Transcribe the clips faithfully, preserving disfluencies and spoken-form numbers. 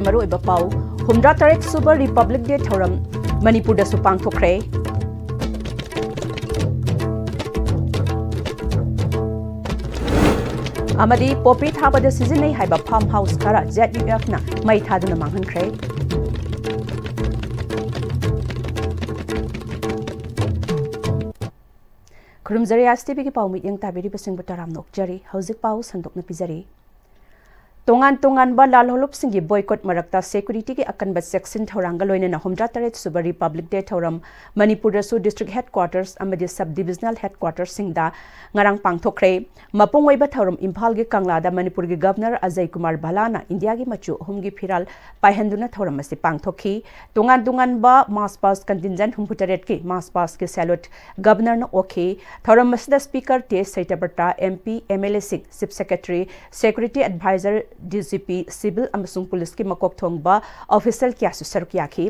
ꯃꯔꯨꯑꯣꯏꯕ ꯄꯥꯎ: ꯍꯨꯝꯗ꯭ꯔꯥ ꯇꯔꯦꯠ ꯁꯨꯕ Republic Day ꯊꯧꯔꯝ ꯃꯅꯤꯄꯨꯔꯗꯁꯨ ꯄꯥꯡꯊꯣꯛꯈ꯭ꯔꯦ꯫ ꯑꯃꯗꯤ ꯄꯣꯄꯤ ꯊꯥꯕꯗ ꯁꯤꯖꯤꯟꯅꯩ ꯍꯥꯏꯕ farm house ꯈꯔ Z U F ꯅ ꯃꯩ ꯊꯥꯗꯨꯅ ꯃꯥꯡꯍꯟꯈ꯭ꯔꯦ꯫ ꯈꯨꯔꯨꯝꯖꯔꯤ, ꯑꯥꯏ ꯑꯦꯁ ꯇꯤ ꯚꯤꯒꯤ ꯄꯥꯎ ꯃꯤꯠꯌꯦꯡ ꯇꯥꯕꯤꯔꯤꯕꯁꯤꯡꯕꯨ ꯇꯔꯥꯝꯅ ꯑꯣꯛꯆꯔꯤ꯫ ꯍꯧꯖꯤꯛ ꯄꯥꯎ ꯁꯟꯗꯣꯛꯅ ꯄꯤꯖꯔꯤ꯫ ꯇꯣꯉꯥꯟ ꯇꯣꯉꯥꯟꯕ ꯂꯥꯜꯍꯧꯂꯨꯞꯁꯤꯡꯒꯤ boycott ꯃꯔꯛꯇ security ꯒꯤ ꯑꯀꯟꯕ ꯆꯦꯛꯁꯤꯟ ꯊꯧꯔꯥꯡꯒ ꯂꯣꯏꯅꯅ ꯍꯨꯝꯗ꯭ꯔꯥ ꯇꯔꯦꯠ ꯁꯨꯕ Republic Day ꯊꯧꯔꯝ ꯃꯅꯤꯄꯨꯔꯗꯁꯨ district headquarters ꯑꯃꯗꯤ sub divisional headquarters ꯁꯤꯡꯗ ꯉꯔꯥꯡ ꯄꯥꯡꯊꯣꯛꯈ꯭ꯔꯦ꯫ ꯃꯄꯨꯡ ꯑꯣꯏꯕ ꯊꯧꯔꯝ ꯏꯝꯐꯥꯜꯒꯤ ꯀꯪꯂꯥꯗ ꯃꯅꯤꯄꯨꯔꯒꯤ Governor ꯑꯖꯌ ꯀꯨꯃꯥꯔ ꯚꯜꯂꯥꯅ ꯏꯟꯗꯤꯌꯥꯒꯤ ꯃꯆꯨ ꯑꯍꯨꯝꯒꯤ ꯐꯤꯔꯥꯜ ꯄꯥꯏꯍꯟꯗꯨꯅ ꯊꯧꯔꯝ ꯑꯁꯤ ꯄꯥꯡꯊꯣꯛꯈꯤ꯫ ꯇꯣꯉꯥꯟ ꯇꯣꯉꯥꯟꯕ march past contingent ꯍꯨꯝꯐꯨ ꯇꯔꯦꯠꯀꯤ march past ꯀꯤ salute Governor ꯅ ꯑꯣꯛꯈꯤ꯫ ꯊꯧꯔꯝ ꯑꯁꯤꯗ Speaker ꯇꯦꯖ ꯁꯩꯇꯄ꯭ꯔꯇꯥ, M P, M L A ꯁꯤꯡ, Chief Secretary, Security Advisor, D G P, civil ꯑꯃꯁꯨꯡ ꯄꯨꯂꯤꯁꯀꯤ ꯃꯀꯣꯛ ꯊꯣꯡꯕ official ꯀꯌꯥꯁꯨ ꯁꯔꯨꯛ ꯌꯥꯈꯤ꯫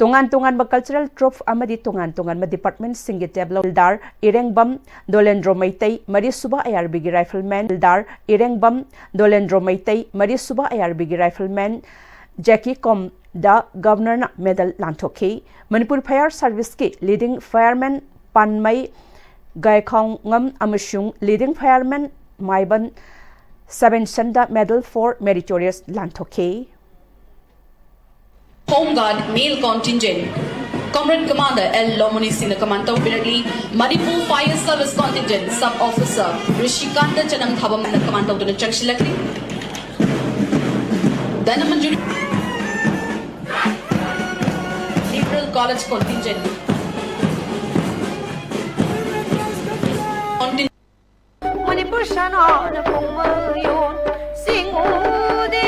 ꯇꯣꯉꯥꯟ ꯇꯣꯉꯥꯟꯕ cultural troupe ꯑꯃꯗꯤ ꯇꯣꯉꯥꯟ ꯇꯣꯉꯥꯟꯕ department ꯁꯤꯡꯒꯤ ꯇꯦꯕ꯭ꯂꯣ ꯍꯥꯕꯤꯜꯗꯥꯔ ꯏꯔꯦꯡꯕꯝ ꯗꯣꯂꯦꯟꯗ꯭ꯔꯣ ꯃꯩꯇꯩ, ꯃꯔꯤꯁꯨꯕ I R B ꯒꯤ rifleman ꯍꯥꯕꯤꯜꯗꯥꯔ ꯏꯔꯦꯡꯕꯝ ꯗꯣꯂꯦꯟꯗ꯭ꯔꯣ Meitei, ꯃꯔꯤꯁꯨꯕ I R B ꯒꯤ rifleman ꯖꯦꯀꯤ ꯀꯣꯝꯗ Governor ꯅ medal ꯂꯥꯟꯊꯣꯛꯈꯤ꯫ ꯃꯅꯤꯄꯨꯔ Fire Service ꯀꯤ leading fireman ꯄꯥꯟꯃꯩ ꯒꯥꯏꯈꯣꯡꯉꯝ ꯑꯃꯁꯨꯡ leading fireman ꯃꯥꯏꯕꯟ ꯁꯕꯦꯟꯁꯟꯗ Medal for Meritorious ꯂꯥꯟꯊꯣꯛꯈꯤ꯫ Home Guard male contingent, Comrade Commander L Lomoni ꯁꯤꯡꯅ command ꯇꯧꯕꯤꯔꯛꯂꯤ꯫ Manipur Fire Service Contingent Sub Officer ꯔꯤꯁꯤꯀꯥꯟꯇ ꯆꯅꯝ ꯊꯥꯕꯝꯅ command ꯇꯧꯗꯨꯅ ꯆꯪꯁꯤꯜꯂꯛꯂꯤ꯫ Dhanamanjuri Liberal College Contingent, Contingent Manipur ꯁꯅꯥꯅ ꯀꯣꯡꯃꯌꯣꯟ ꯁꯤꯡꯎꯗꯦ꯫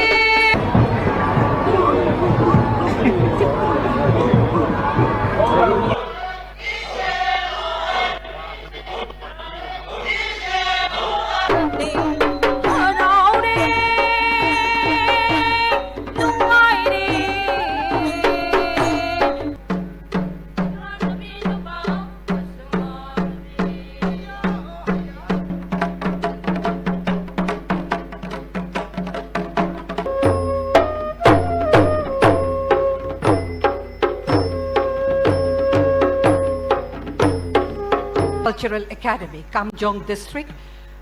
Cultural Academy, Kamjong District,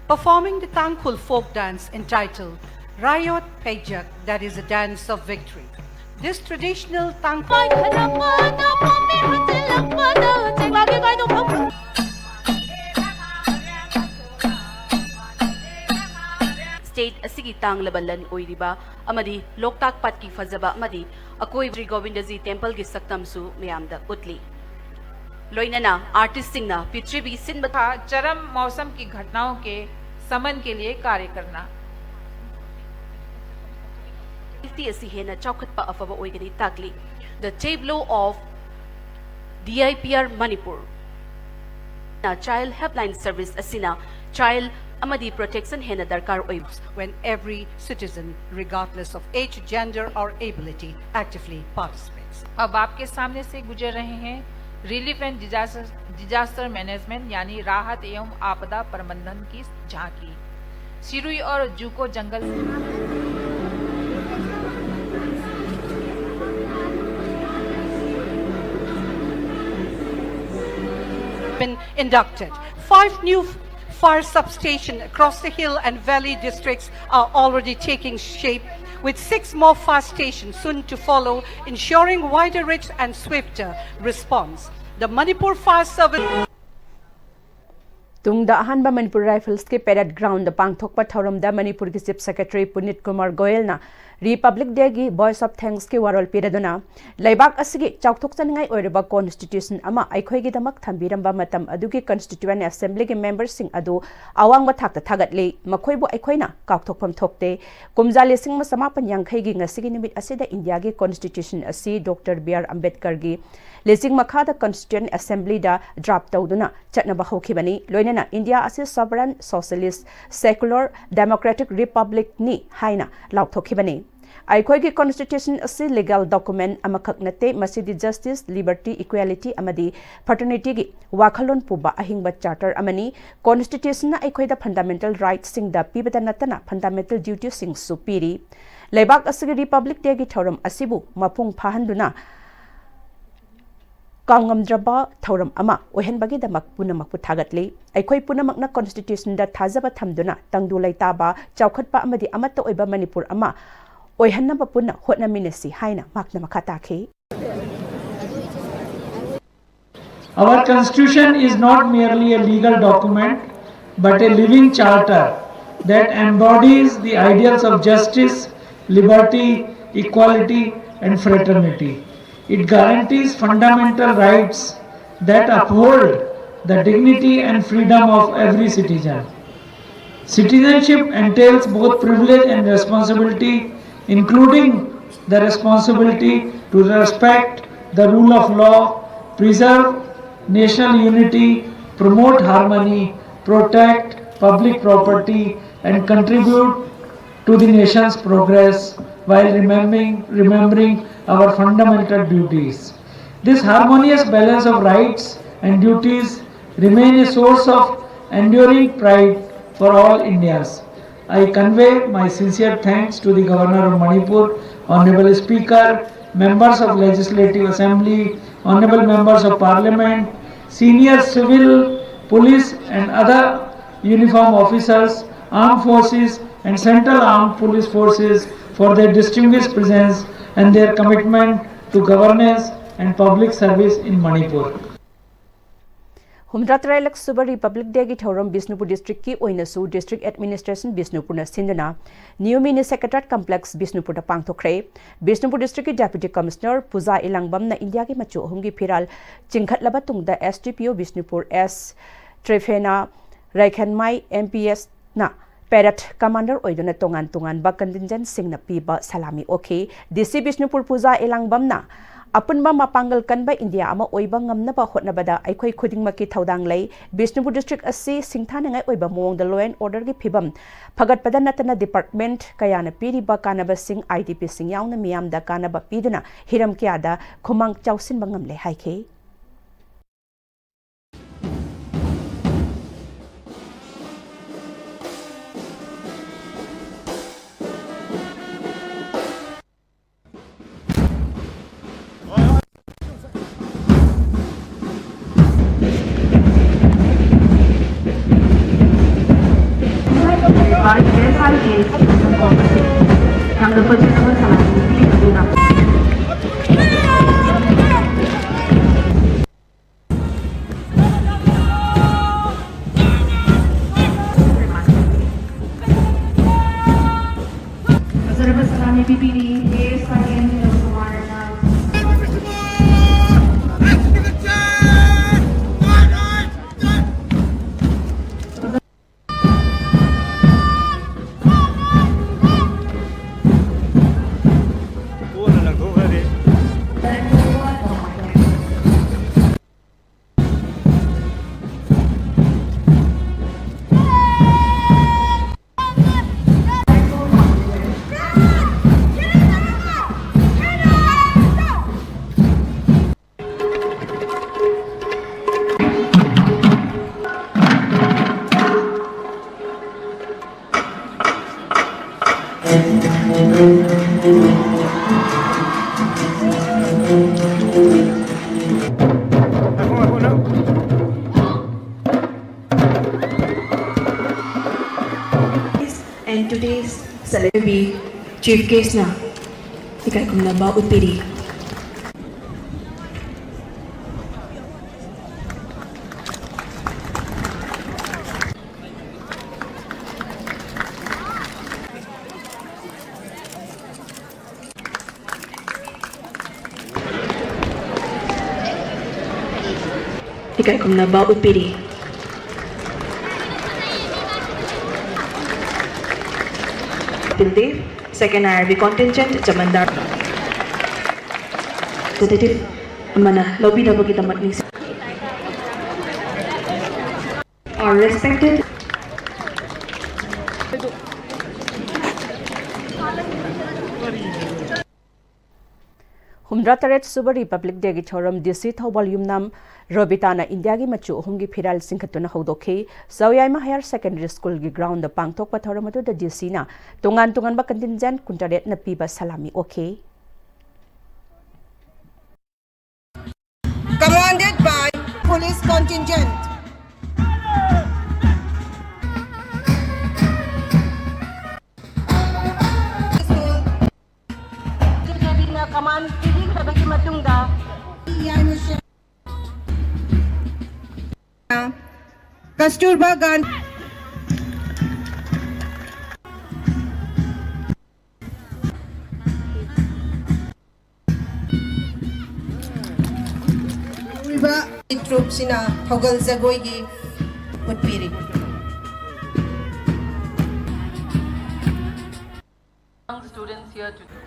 performing the Tangkhul folk dance entitled Rayot Pheijak, that is a dance of victory. This traditional Tangkhul state ꯑꯁꯤꯒꯤ ꯇꯥꯡꯂꯕ ꯂꯟ ꯑꯣꯏꯔꯤꯕ ꯑꯃꯗꯤ ꯂꯣꯛꯇꯥꯛ ꯄꯥꯠꯀꯤ ꯐꯖꯕ ꯑꯃꯗꯤ ꯑꯀꯣꯏꯕ ꯁ꯭ꯔꯤ ꯒꯣꯕꯤꯟꯗꯖꯤ ꯇꯦꯝꯄꯜꯒꯤ ꯁꯛꯇꯝꯁꯨ ꯃꯌꯥꯝꯗ ꯎꯠꯂꯤ꯫ ꯂꯣꯏꯅꯅ ꯑꯥꯔꯇꯤꯁꯁꯤꯡꯅ ꯄ꯭ꯔꯤꯊꯤꯕꯤ ꯁꯤꯟꯕ था चरम मौसम की घटनाओं के शमन के लिए कार्य करना। ꯁꯦꯐꯇꯤ ꯑꯁꯤ ꯍꯦꯟꯅ ꯆꯥꯎꯈꯠꯄ ꯑꯐꯕ ꯑꯣꯏꯒꯅꯤ ꯇꯥꯛꯂꯤ꯫ The Tableau of D I P R Manipur. Child Helpline Service ꯑꯁꯤꯅ ꯆꯥꯏꯜ ꯑꯃꯗꯤ ꯄ꯭ꯔꯣꯇꯦꯛꯁꯟ ꯍꯦꯟꯅ ꯗꯔꯀꯥꯔ ꯑꯣꯏ꯫ When every citizen, regardless of age, gender, or ability, actively participates. अब आपके सामने से गुजर रहे हैं relief and disaster disaster management यानी राहत एवं आपदा प्रबंधन की झांकी। सिरुई और जूको जंगल Been inducted. Five new fire substations across the hill and valley districts are already taking shape, with six more fire stations soon to follow, ensuring wider reach and swifter response. The Manipur Fire Service. ꯇꯨꯡꯗ ꯑꯍꯥꯟꯕ Manipur ꯔꯥꯏꯐꯜꯁꯀꯤ parade ground ꯄꯥꯡꯊꯣꯛꯄ ꯊꯧꯔꯝꯗ ꯃꯅꯤꯄꯨꯔꯒꯤ chief secretary ꯄꯨꯅꯤꯠ Kumar ꯒꯣꯌꯜꯅ republic ꯗꯦꯒꯤ voice of ꯊꯦꯡꯛꯁꯀꯤ ꯋꯥꯔꯣꯜ ꯄꯤꯔꯗꯨꯅ ꯂꯩꯕꯥꯛ ꯑꯁꯤꯒꯤ ꯆꯥꯎꯊꯣꯛꯆꯅꯤꯡꯉꯥꯏ ꯑꯣꯏꯔꯕ ꯀꯣꯟꯁꯇꯤꯇ꯭ꯌꯨꯁꯟ ꯑꯃ ꯑꯩꯈꯣꯏꯒꯤꯗꯃꯛ ꯊꯝꯕꯤꯔꯝꯕ ꯃꯇꯝ ꯑꯗꯨꯒꯤ ꯀꯟꯁꯇꯤꯇ꯭ꯌꯨꯑꯦꯟ ꯑꯦꯁꯦꯝꯕ꯭ꯂꯤꯒꯤ ꯃꯦꯝꯕꯔꯁꯤꯡ ꯑꯗꯨ ꯑꯋꯥꯡꯕ ꯊꯥꯛꯇ ꯊꯥꯒꯠꯂꯤ꯫ ꯃꯈꯣꯏꯕꯨ ꯑꯩꯈꯣꯏꯅ ꯀꯥꯎꯊꯣꯛꯐꯝ ꯊꯣꯛꯇꯦ꯫ ꯀꯨꯝꯖꯥ ꯂꯤꯁꯤꯡ ꯑꯃ ꯆꯃꯥꯄꯟ ꯌꯥꯡꯈꯩꯒꯤ ꯉꯁꯤꯒꯤ ꯅꯨꯃꯤꯠ ꯑꯁꯤꯗ ꯏꯟꯗꯤꯌꯥꯒꯤ ꯀꯣꯟꯁꯇꯤꯇ꯭ꯌꯨꯁꯟ ꯑꯁꯤ ꯗꯣꯛꯇꯔ ꯕꯤ ꯑꯥꯔ ꯑꯝꯕꯦꯗꯀꯔꯒꯤ ꯂꯤꯆꯤꯡ ꯃꯈꯥꯗ ꯀꯟꯁꯇꯤꯇ꯭ꯌꯨꯑꯦꯟ ꯑꯦꯁꯦꯝꯕ꯭ꯂꯤꯗ ꯗ꯭ꯔꯥꯐ ꯇꯧꯗꯨꯅ ꯆꯠꯅꯕ ꯍꯧꯈꯤꯕꯅꯤ꯫ ꯂꯣꯏꯅꯅ ꯏꯟꯗꯤꯌꯥ ꯑꯁꯤ ꯁꯣꯚꯔꯦꯟ, ꯁꯣꯁꯤꯌꯦꯂꯤꯁ, ꯁꯦꯀꯨꯂꯔ, ꯗꯦꯃꯣꯀ꯭ꯔꯦꯇꯤꯛ ꯔꯤꯄꯕ꯭ꯂꯤꯛꯅꯤ ꯍꯥꯏꯅ ꯂꯥꯎꯊꯣꯛꯈꯤꯕꯅꯤ꯫ ꯑꯩꯈꯣꯏꯒꯤ ꯀꯣꯟꯁꯇꯤꯇ꯭ꯌꯨꯁꯟ ꯑꯁꯤ ꯂꯤꯒꯦꯜ ꯗꯣꯀꯨꯃꯦꯟ ꯑꯃꯈꯛ ꯅꯠꯇꯦ, ꯃꯁꯤꯗꯤ ꯖꯁꯇꯤꯁ, ꯂꯤꯕꯔꯇꯤ, ꯏꯀ꯭ꯋꯦꯂꯤꯇꯤ ꯑꯃꯗꯤ ꯐ꯭ꯔꯇꯔꯅꯤꯇꯤꯒꯤ ꯋꯥꯈꯜꯂꯣꯟ ꯄꯨꯕ ꯑꯍꯤꯡꯕ ꯆꯥꯔꯇꯔ ꯑꯃꯅꯤ꯫ ꯀꯣꯟꯁꯇꯤꯇ꯭ꯌꯨꯁꯟꯅ ꯑꯩꯈꯣꯏꯗ ꯐꯟꯗꯥꯃꯦꯟꯇꯦꯜ ꯔꯥꯏꯠꯁꯤꯡꯗ ꯄꯤꯕꯇ ꯅꯠꯇꯅ ꯐꯟꯗꯥꯃꯦꯟꯇꯦꯜ ꯗ꯭ꯌꯨꯇꯤꯁꯤꯡꯁꯨ ꯄꯤꯔꯤ꯫ ꯂꯩꯕꯥꯛ ꯑꯁꯤꯒꯤ ꯔꯤꯄꯕ꯭ꯂꯤꯛ ꯗꯦꯒꯤ ꯊꯧꯔꯝ ꯑꯁꯤꯕꯨ ꯃꯄꯨꯡ ꯐꯥꯍꯟꯗꯨꯅ ꯀꯥꯎꯉꯝꯗ꯭ꯔꯕ ꯊꯧꯔꯝ ꯑꯃ ꯑꯣꯏꯍꯟꯕꯒꯤꯗꯃꯛ ꯄꯨꯝꯅꯃꯛꯄꯨ ꯊꯥꯒꯠꯂꯤ꯫ ꯑꯩꯈꯣꯏ ꯄꯨꯝꯅꯃꯛꯅ Constitution ꯗ ꯊꯥꯖꯕ ꯊꯝꯗꯨꯅ ꯇꯪꯗꯨ ꯂꯩꯇꯥꯕ, ꯆꯥꯎꯈꯠꯄ ꯑꯃꯗꯤ ꯑꯃꯠꯇ ꯑꯣꯏꯕ ꯃꯅꯤꯄꯨꯔ ꯑꯃ ꯑꯣꯏꯍꯟꯅꯕ ꯄꯨꯟꯅ ꯍꯣꯠꯅꯃꯤꯟꯅꯁꯤ ꯍꯥꯏꯅ ꯃꯍꯥꯛꯅ ꯃꯈꯥ ꯇꯥꯈꯤ꯫ Our Constitution is not merely a legal document, but a living charter that embodies the ideals of justice, liberty, equality, and fraternity. It guarantees fundamental rights that uphold the dignity and freedom of every citizen. Citizenship entails both privilege and responsibility, including the responsibility to respect the rule of law, preserve national unity, promote harmony, protect public property, and contribute to the nation's progress while remembering, remembering our fundamental duties. This harmonious balance of rights and duties remain a source of enduring pride for all Indians. I convey my sincere thanks to the Governor of Manipur, Honorable Speaker, members of Legislative Assembly, Honorable Members of Parliament, senior civil, police and other uniform officers, armed forces and central armed police forces for their distinguished presence and their commitment to governance and public service in Manipur. ꯍꯨꯝꯗ꯭ꯔꯥ ꯇꯔꯦꯠꯂꯛ ꯁꯨꯕ Republic Day ꯒꯤ ꯊꯧꯔꯝ Bishnupur district ꯀꯤ ꯑꯣꯏꯅꯁꯨ District Administration ꯕꯤꯁꯅꯨꯄꯨꯔꯅ ꯁꯤꯟꯗꯨꯅ New Mini Secretariat Complex ꯕꯤꯁꯅꯨꯄꯨꯔꯗ ꯄꯥꯡꯊꯣꯛꯈ꯭ꯔꯦ꯫ Bishnupur district ꯀꯤ Deputy Commissioner ꯄꯨꯖꯥ ꯏꯂꯥꯡꯕꯝꯅ ꯏꯟꯗꯤꯌꯥꯒꯤ ꯃꯆꯨ ꯑꯍꯨꯝꯒꯤ ꯐꯤꯔꯥꯜ ꯆꯤꯡꯈꯠꯂꯕ ꯇꯨꯡꯗ S D P O Bishnupur S ꯇ꯭ꯔꯤꯐꯦꯅꯥ ꯔꯥꯏꯈꯟꯃꯥꯏ M P S ꯅ parade commander ꯑꯣꯏꯗꯨꯅ ꯇꯣꯉꯥꯟ ꯇꯣꯉꯥꯟꯕ contingent ꯁꯤꯡꯅ ꯄꯤꯕ ꯁꯂꯥꯃꯤ ꯑꯣꯛꯈꯤ꯫ D C ꯕꯤꯁꯅꯨꯄꯨꯔ ꯄꯨꯖꯥ ꯏꯂꯥꯡꯕꯝꯅ ꯑꯄꯨꯟꯕ ꯃꯄꯥꯡꯒꯜ ꯀꯟꯕ ꯏꯟꯗꯤꯌꯥ ꯑꯃ ꯑꯣꯏꯕ ꯉꯝꯅꯕ ꯍꯣꯠꯅꯕꯗ ꯑꯩꯈꯣꯏ ꯈꯨꯗꯤꯡꯃꯛꯀꯤ ꯊꯧꯗꯥꯡ ꯂꯩ꯫ ꯕꯤꯁꯅꯨꯄꯨꯔ district ꯑꯁꯤ ꯁꯤꯡꯊꯥꯅꯤꯡꯉꯥꯏ ꯑꯣꯏꯕ ꯃꯑꯣꯡꯗ law and order ꯒꯤ ꯐꯤꯕꯝ ꯐꯒꯠꯄꯗ ꯅꯠꯇꯅ department ꯀꯌꯥꯅ ꯄꯤꯔꯤꯕ ꯀꯥꯟꯅꯕꯁꯤꯡ I D P ꯁꯤꯡ ꯌꯥꯎꯅ ꯃꯤꯌꯥꯝꯗ ꯀꯥꯟꯅꯕ ꯄꯤꯗꯨꯅ ꯍꯤꯔꯝ ꯀꯌꯥꯗ ꯈꯨꯃꯥꯡ ꯆꯥꯎꯁꯤꯟꯕ ꯉꯝꯂꯦ ꯍꯥꯏꯈꯤ꯫ And today's celebrity chief guest na ꯏꯀꯥꯏ ꯈꯨꯝꯅꯕ ꯎꯠꯄꯤꯔꯤ꯫ ꯏꯀꯥꯏ ꯈꯨꯝꯅꯕ ꯎꯠꯄꯤꯔꯤ꯫ Kapil Dev, second I R B contingent, Chamandar. Representative ꯑꯃꯅ ꯂꯧꯕꯤꯅꯕꯒꯤꯗꯃꯛ ꯅꯤꯡꯁꯤꯡ- Our respected ꯍꯨꯝꯗ꯭ꯔꯥ ꯇꯔꯦꯠ ꯁꯨꯕ Republic Day ꯒꯤ ꯊꯧꯔꯝ D C ꯊꯧꯕꯥꯜ ꯌꯨꯝꯅꯥꯝ ꯔꯣꯕꯤꯇꯥꯅ ꯏꯟꯗꯤꯌꯥꯒꯤ ꯃꯆꯨ ꯑꯍꯨꯝꯒꯤ ꯐꯤꯔꯥꯜ ꯆꯤꯡꯈꯠꯇꯨꯅ ꯍꯧꯗꯣꯛꯈꯤ꯫ ꯆꯧꯌꯥꯏꯃ Higher Secondary School ꯒꯤ ground ꯗ ꯄꯥꯡꯊꯣꯛꯄ ꯊꯧꯔꯝ ꯑꯗꯨꯗ D C ꯅ ꯇꯣꯉꯥꯟ ꯇꯣꯉꯥꯟꯕ contingent ꯀꯨꯟꯇꯔꯦꯠꯅ ꯄꯤꯕ ꯁꯂꯥꯃꯤ ꯑꯣꯛꯈꯤ꯫ Commanded by police contingent. Command ꯄꯤꯕꯤꯈ꯭ꯔꯕꯒꯤ ꯃꯇꯨꯡꯗ ꯀꯁꯇꯨꯔꯕꯥ ꯒꯥꯟꯙꯤ ꯇ꯭ꯔꯨꯞꯁꯤꯅ ꯊꯧꯒꯜ ꯖꯒꯣꯏꯒꯤ ꯎꯠꯄꯤꯔꯤ꯫ Students here today.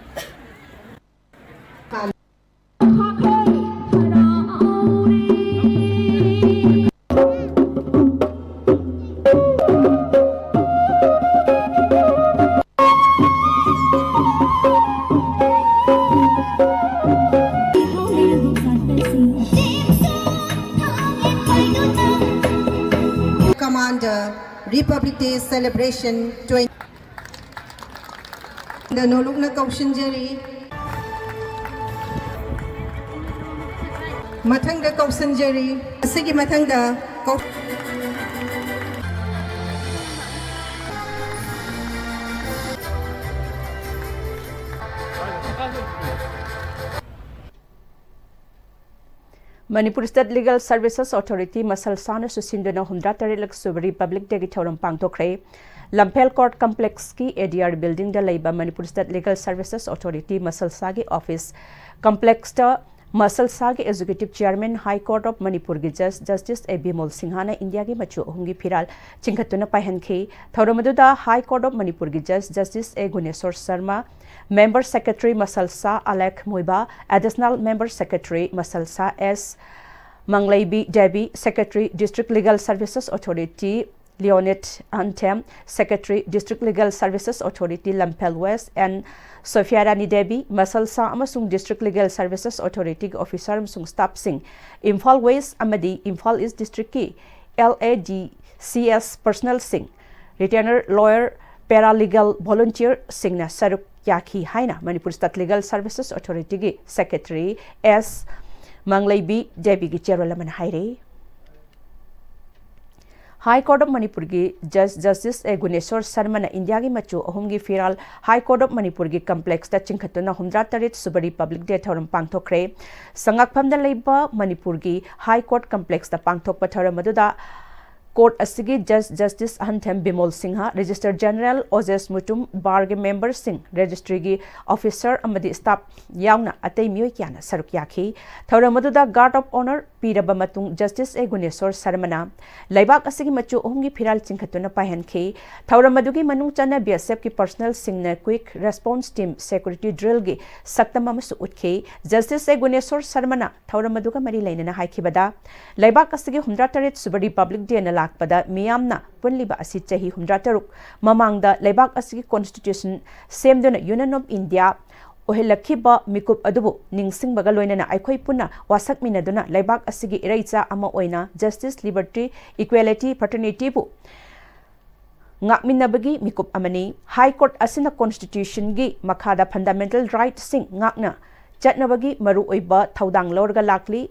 Commander, Republic Day Celebration twenty. ꯗ ꯅꯣꯂꯨꯛꯅ ꯀꯧꯁꯤꯟꯖꯔꯤ꯫ ꯃꯊꯪꯗ ꯀꯧꯁꯤꯟꯖꯔꯤ꯫ ꯑꯁꯤꯒꯤ ꯃꯊꯪꯗ ꯀꯧ- Manipur State Legal Services Authority muscle ꯁꯥꯅ ꯁꯨꯁꯤꯟꯗꯨꯅ ꯍꯨꯝꯗ꯭ꯔꯥ ꯇꯔꯦꯠꯂꯛ ꯁꯨꯕ Republic Day ꯒꯤ ꯊꯧꯔꯝ ꯄꯥꯡꯊꯣꯛꯈ꯭ꯔꯦ꯫ ꯂꯝꯐꯦꯜ Court Complex ꯀꯤ A D R building ꯗ ꯂꯩꯕ Manipur State Legal Services Authority ꯃꯁꯜ ꯁꯥꯒꯤ office complex ꯇ ꯃꯁꯜ ꯁꯥꯒꯤ Executive Chairman, High Court of Manipur ꯒꯤ Judge Justice A ꯕꯤꯃꯣꯜ ꯁꯤꯡꯍꯅ ꯏꯟꯗꯤꯌꯥꯒꯤ ꯃꯆꯨ ꯑꯍꯨꯝꯒꯤ ꯐꯤꯔꯥꯜ ꯆꯤꯡꯈꯠꯇꯨꯅ ꯄꯥꯏꯍꯟꯈꯤ꯫ ꯊꯧꯔꯝ ꯑꯗꯨꯗ High Court of Manipur ꯒꯤ Judge Justice A Guneshor Sharma, Member Secretary ꯃꯁꯜ ꯁꯥ Alekh Muiba, Additional Member Secretary ꯃꯁꯜ ꯁꯥ S Mangleibi Devi, Secretary District Legal Services Authority Lionet Anthem, Secretary District Legal Services Authority Lamphel West N Sophia Rani Devi, ꯃꯁꯜ ꯁꯥ ꯑꯃꯁꯨꯡ District Legal Services Authority ꯒꯤ officer ꯑꯃꯁꯨꯡ staff ꯁꯤꯡ, ꯏꯝꯐꯥꯜ West ꯑꯃꯗꯤ ꯏꯝꯐꯥꯜ East District ꯀꯤ L A D C S personnel ꯁꯤꯡ, retainer lawyer, paralegal volunteer ꯁꯤꯡꯅ ꯁꯔꯨꯛ ꯌꯥꯈꯤ ꯍꯥꯏꯅ Manipur State Legal Services Authority ꯒꯤ Secretary ꯑꯦꯁ ꯃꯪꯂꯩꯕꯤ ꯗꯦꯕꯤꯒꯤ ꯆꯦꯔꯣꯜ ꯑꯃꯅ ꯍꯥꯏꯔꯤ꯫ High Court of ꯃꯅꯤꯄꯨꯔꯒꯤ Judge Justice A ꯒꯨꯅꯦꯁꯣꯔ ꯁꯔꯃꯅ ꯏꯟꯗꯤꯌꯥꯒꯤ ꯃꯆꯨ ꯑꯍꯨꯝꯒꯤ ꯐꯤꯔꯥꯜ High Court of ꯃꯅꯤꯄꯨꯔꯒꯤ complex ꯇ ꯆꯤꯡꯈꯠꯇꯨꯅ ꯍꯨꯝꯗ꯭ꯔꯥ ꯇꯔꯦꯠ ꯁꯨꯕ Republic Day ꯊꯧꯔꯝ ꯄꯥꯡꯊꯣꯛꯈ꯭ꯔꯦ꯫ ꯁꯉꯥꯛꯐꯝꯗ ꯂꯩꯕ ꯃꯅꯤꯄꯨꯔꯒꯤ High Court complex ꯇ ꯄꯥꯡꯊꯣꯛꯄ ꯊꯧꯔꯝ ꯑꯗꯨꯗ court ꯑꯁꯤꯒꯤ Judge Justice ꯑꯍꯟꯊꯦꯝ Bimol Singh, Registrar General ꯑꯣꯖꯦꯁ Mutum, bar ꯒꯤ member ꯁꯤꯡ, registry ꯒꯤ officer ꯑꯃꯗꯤ staff ꯌꯥꯎꯅ ꯑꯇꯩ ꯃꯤꯑꯣꯏ ꯀꯌꯥꯅ ꯁꯔꯨꯛ ꯌꯥꯈꯤ꯫ ꯊꯧꯔꯝ ꯑꯗꯨꯗ guard of honour ꯄꯤꯔꯕ ꯃꯇꯨꯡ Justice A ꯒꯨꯅꯦꯁꯣꯔ ꯁꯔꯃꯅ ꯂꯩꯕꯥꯛ ꯑꯁꯤꯒꯤ ꯃꯆꯨ ꯑꯍꯨꯝꯒꯤ ꯐꯤꯔꯥꯜ ꯆꯤꯡꯈꯠꯇꯨꯅ ꯄꯥꯏꯍꯟꯈꯤ꯫ ꯊꯧꯔꯝ ꯑꯗꯨꯒꯤ ꯃꯅꯨꯡ ꯆꯟꯅ B S F ꯀꯤ personnel ꯁꯤꯡꯅ Quick Response Team security drill ꯒꯤ ꯁꯛꯇꯝ ꯑꯃꯁꯨ ꯎꯠꯈꯤ꯫ Justice A ꯒꯨꯅꯦꯁꯣꯔ ꯁꯔꯃꯅ ꯊꯧꯔꯝ ꯑꯗꯨꯒ ꯃꯔꯤ ꯂꯩꯅꯅ ꯍꯥꯏꯈꯤꯕꯗ, ꯂꯩꯕꯥꯛ ꯑꯁꯤꯒꯤ ꯍꯨꯝꯗ꯭ꯔꯥ ꯇꯔꯦꯠ ꯁꯨꯕ Republic Day ꯅ ꯂꯥꯛꯄꯗ ꯃꯤꯌꯥꯝꯅ ꯄꯨꯜꯂꯤꯕ ꯑꯁꯤ ꯆꯍꯤ ꯍꯨꯝꯗ꯭ꯔꯥ ꯇꯔꯨꯛ ꯃꯃꯥꯡꯗ ꯂꯩꯕꯥꯛ ꯑꯁꯤꯒꯤ constitution ꯁꯦꯝꯗꯨꯅ Union of India ꯑꯣꯏꯍꯜꯂꯛꯈꯤꯕ ꯃꯤꯀꯨꯞ ꯑꯗꯨꯕꯨ ꯅꯤꯡꯁꯤꯡꯕꯒ ꯂꯣꯏꯅꯅ ꯑꯩꯈꯣꯏ ꯄꯨꯟꯅ ꯋꯥꯁꯛꯃꯤꯟꯅꯗꯨꯅ ꯂꯩꯕꯥꯛ ꯑꯁꯤꯒꯤ ꯏꯔꯩꯆꯥ ꯑꯃ ꯑꯣꯏꯅ justice, liberty, equality, fraternityꯕꯨ ꯉꯥꯛꯃꯤꯟꯅꯕꯒꯤ ꯃꯤꯀꯨꯞ ꯑꯃꯅꯤ꯫ High Court ꯑꯁꯤꯅ constitutionꯒꯤ ꯃꯈꯥꯗ fundamental rightꯁꯤꯡ ꯉꯥꯛꯅ ꯆꯠꯅꯕꯒꯤ ꯃꯔꯨꯑꯣꯏꯕ ꯊꯧꯗꯥꯡ ꯂꯧꯔꯒ ꯂꯥꯛꯂꯤ꯫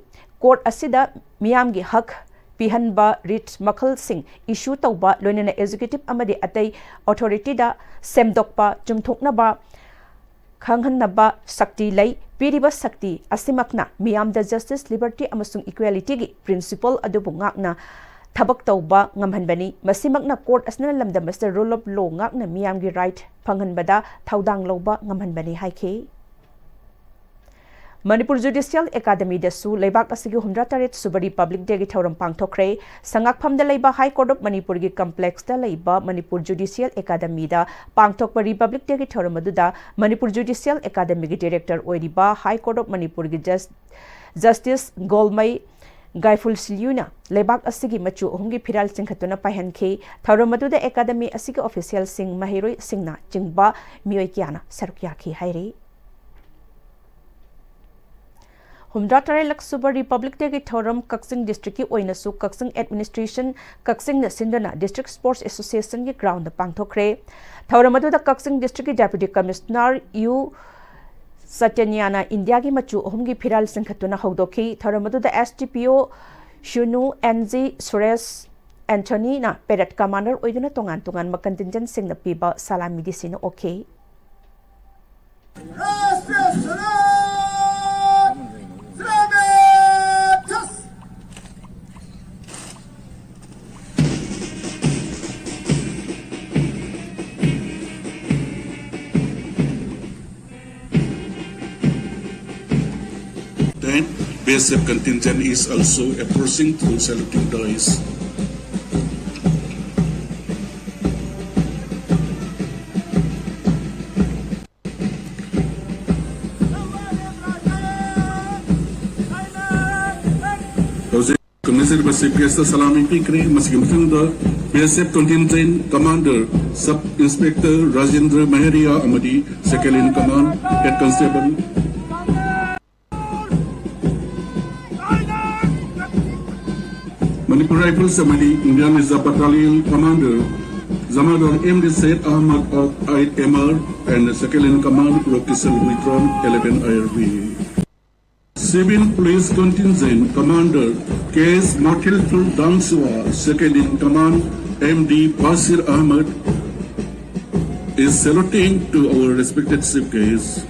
Court ꯑꯁꯤꯗ ꯃꯤꯌꯥꯝꯒꯤ ꯍꯛ ꯄꯤꯍꯟꯕ writ ꯃꯈꯜꯁꯤꯡ issue ꯇꯧꯕ, ꯂꯣꯏꯅꯅ executive ꯑꯃꯗꯤ ꯑꯇꯩ authorityꯗ ꯁꯦꯝꯗꯣꯛꯄ, ꯆꯨꯝꯊꯣꯛꯅꯕ, ꯈꯪꯍꯟꯅꯕ ꯁꯛꯇꯤ ꯂꯩ꯫ ꯄꯤꯔꯤꯕ ꯁꯛꯇꯤ ꯑꯁꯤꯃꯛꯅ ꯃꯤꯌꯥꯝꯗ justice, liberty ꯑꯃꯁꯨꯡ equalityꯒꯤ principle ꯑꯗꯨꯕꯨ ꯉꯥꯛꯅ ꯊꯕꯛ ꯇꯧꯕ ꯉꯝꯍꯟꯕꯅꯤ꯫ ꯃꯁꯤꯃꯛꯅ court ꯑꯁꯤꯅ ꯂꯝꯗꯝ ꯑꯁꯤꯗ rule of law ꯉꯥꯛꯅ ꯃꯤꯌꯥꯝꯒꯤ right ꯐꯪꯍꯟꯕꯗ ꯊꯧꯗꯥꯡ ꯂꯧꯕ ꯉꯝꯍꯟꯕꯅꯤ ꯍꯥꯏꯈꯤ꯫ ꯃꯅꯤꯄꯨꯔ Judicial Academyꯗꯁꯨ ꯂꯩꯕꯥꯛ ꯑꯁꯤꯒꯤ ꯍꯨꯝꯗ꯭ꯔꯥ ꯇꯔꯦꯠ ꯁꯨꯕ Republic Dayꯒꯤ ꯊꯧꯔꯝ ꯄꯥꯡꯊꯣꯛꯈ꯭ꯔꯦ꯫ ꯁꯉꯥꯛꯐꯝꯗ ꯂꯩꯕ High Court of ꯃꯅꯤꯄꯨꯔꯒꯤ complexꯇ ꯂꯩꯕ ꯃꯅꯤꯄꯨꯔ Judicial Academyꯗ ꯄꯥꯡꯊꯣꯛꯄ Republic Dayꯒꯤ ꯊꯧꯔꯝ ꯑꯗꯨꯗ ꯃꯅꯤꯄꯨꯔ Judicial Academyꯒꯤ director ꯑꯣꯏꯔꯤꯕ High Court of ꯃꯅꯤꯄꯨꯔꯒꯤ Jus-, Justice ꯒꯣꯜꯃꯩ ꯒꯥꯏꯐꯨꯜꯁꯤꯂꯤꯌꯨꯅ ꯂꯩꯕꯥꯛ ꯑꯁꯤꯒꯤ ꯃꯆꯨ ꯑꯍꯨꯝꯒꯤ ꯐꯤꯔꯥꯜ ꯆꯤꯡꯈꯠꯇꯨꯅ ꯄꯥꯏꯍꯟꯈꯤ꯫ ꯊꯧꯔꯝ ꯑꯗꯨꯗ academy ꯑꯁꯤꯒꯤ officialꯁꯤꯡ, ꯃꯍꯩꯔꯣꯏꯁꯤꯡꯅ ꯆꯤꯡꯕ ꯃꯤꯑꯣꯏ ꯀꯌꯥꯅ ꯁꯔꯨꯛ ꯌꯥꯈꯤ ꯍꯥꯏꯔꯤ꯫ ꯍꯨꯝꯗ꯭ꯔꯥ ꯇꯔꯦꯠꯂꯛ ꯁꯨꯕ Republic Dayꯒꯤ ꯊꯧꯔꯝ ꯀꯛꯆꯤꯡ districtꯀꯤ ꯑꯣꯏꯅꯁꯨ ꯀꯛꯆꯤꯡ administration, ꯀꯛꯆꯤꯡꯅ ꯁꯤꯟꯗꯨꯅ District Sports Associationꯒꯤ groundꯗ ꯄꯥꯡꯊꯣꯛꯈ꯭ꯔꯦ꯫ ꯊꯧꯔꯝ ꯑꯗꯨꯗ ꯀꯛꯆꯤꯡ districtꯀꯤ Deputy Commissioner ꯌꯨ ꯁꯇ꯭ꯌꯅ꯭ꯌꯥꯅ ꯏꯟꯗꯤꯌꯥꯒꯤ ꯃꯆꯨ ꯑꯍꯨꯝꯒꯤ ꯐꯤꯔꯥꯜ ꯆꯤꯡꯈꯠꯇꯨꯅ ꯍꯧꯗꯣꯛꯈꯤ꯫ ꯊꯧꯔꯝ ꯑꯗꯨꯗ S D P O ꯁꯨꯅꯨ, N G Suresh, ꯑꯦꯟꯊꯣꯅꯤꯅ parade commander ꯑꯣꯏꯗꯨꯅ ꯇꯣꯉꯥꯟ ꯇꯣꯉꯥꯟꯕ contingentꯁꯤꯡꯅ ꯄꯤꯕ ꯁꯂꯥꯃꯤꯗꯤ ꯁꯤꯟꯅ ꯑꯣꯛꯈꯤ꯫ Then, B S F contingent is also approaching through saluting dais. ꯍꯧꯖꯤꯛ ꯇꯨꯡꯅꯤꯖꯔꯤꯕ ꯆꯤꯐ ꯒꯦꯁꯇ ꯁꯂꯥꯃꯤ ꯄꯤꯈ꯭ꯔꯦ꯫ ꯃꯁꯤꯒꯤ ꯃꯊꯪꯗ B S F contingent commander sub inspector Rajendra Maheriya ꯑꯃꯗꯤ second in command head constable Manipur rifles ꯑꯃꯗꯤ ꯏꯟꯗꯤꯌꯥꯟ ꯔꯤꯖꯔꯚ ꯕꯠꯇꯥꯂꯤꯌꯟ ꯀꯃꯥꯟꯗꯔ ꯖꯃꯥꯗꯣꯟ M D Syed Ahmad of eight M R and second in command Rokisal Huitron eleven I R B. Civil Police Contingent Commander K S Motilful Dangsua, second in command M D Basir Ahmed, is saluting to our respected chief guest.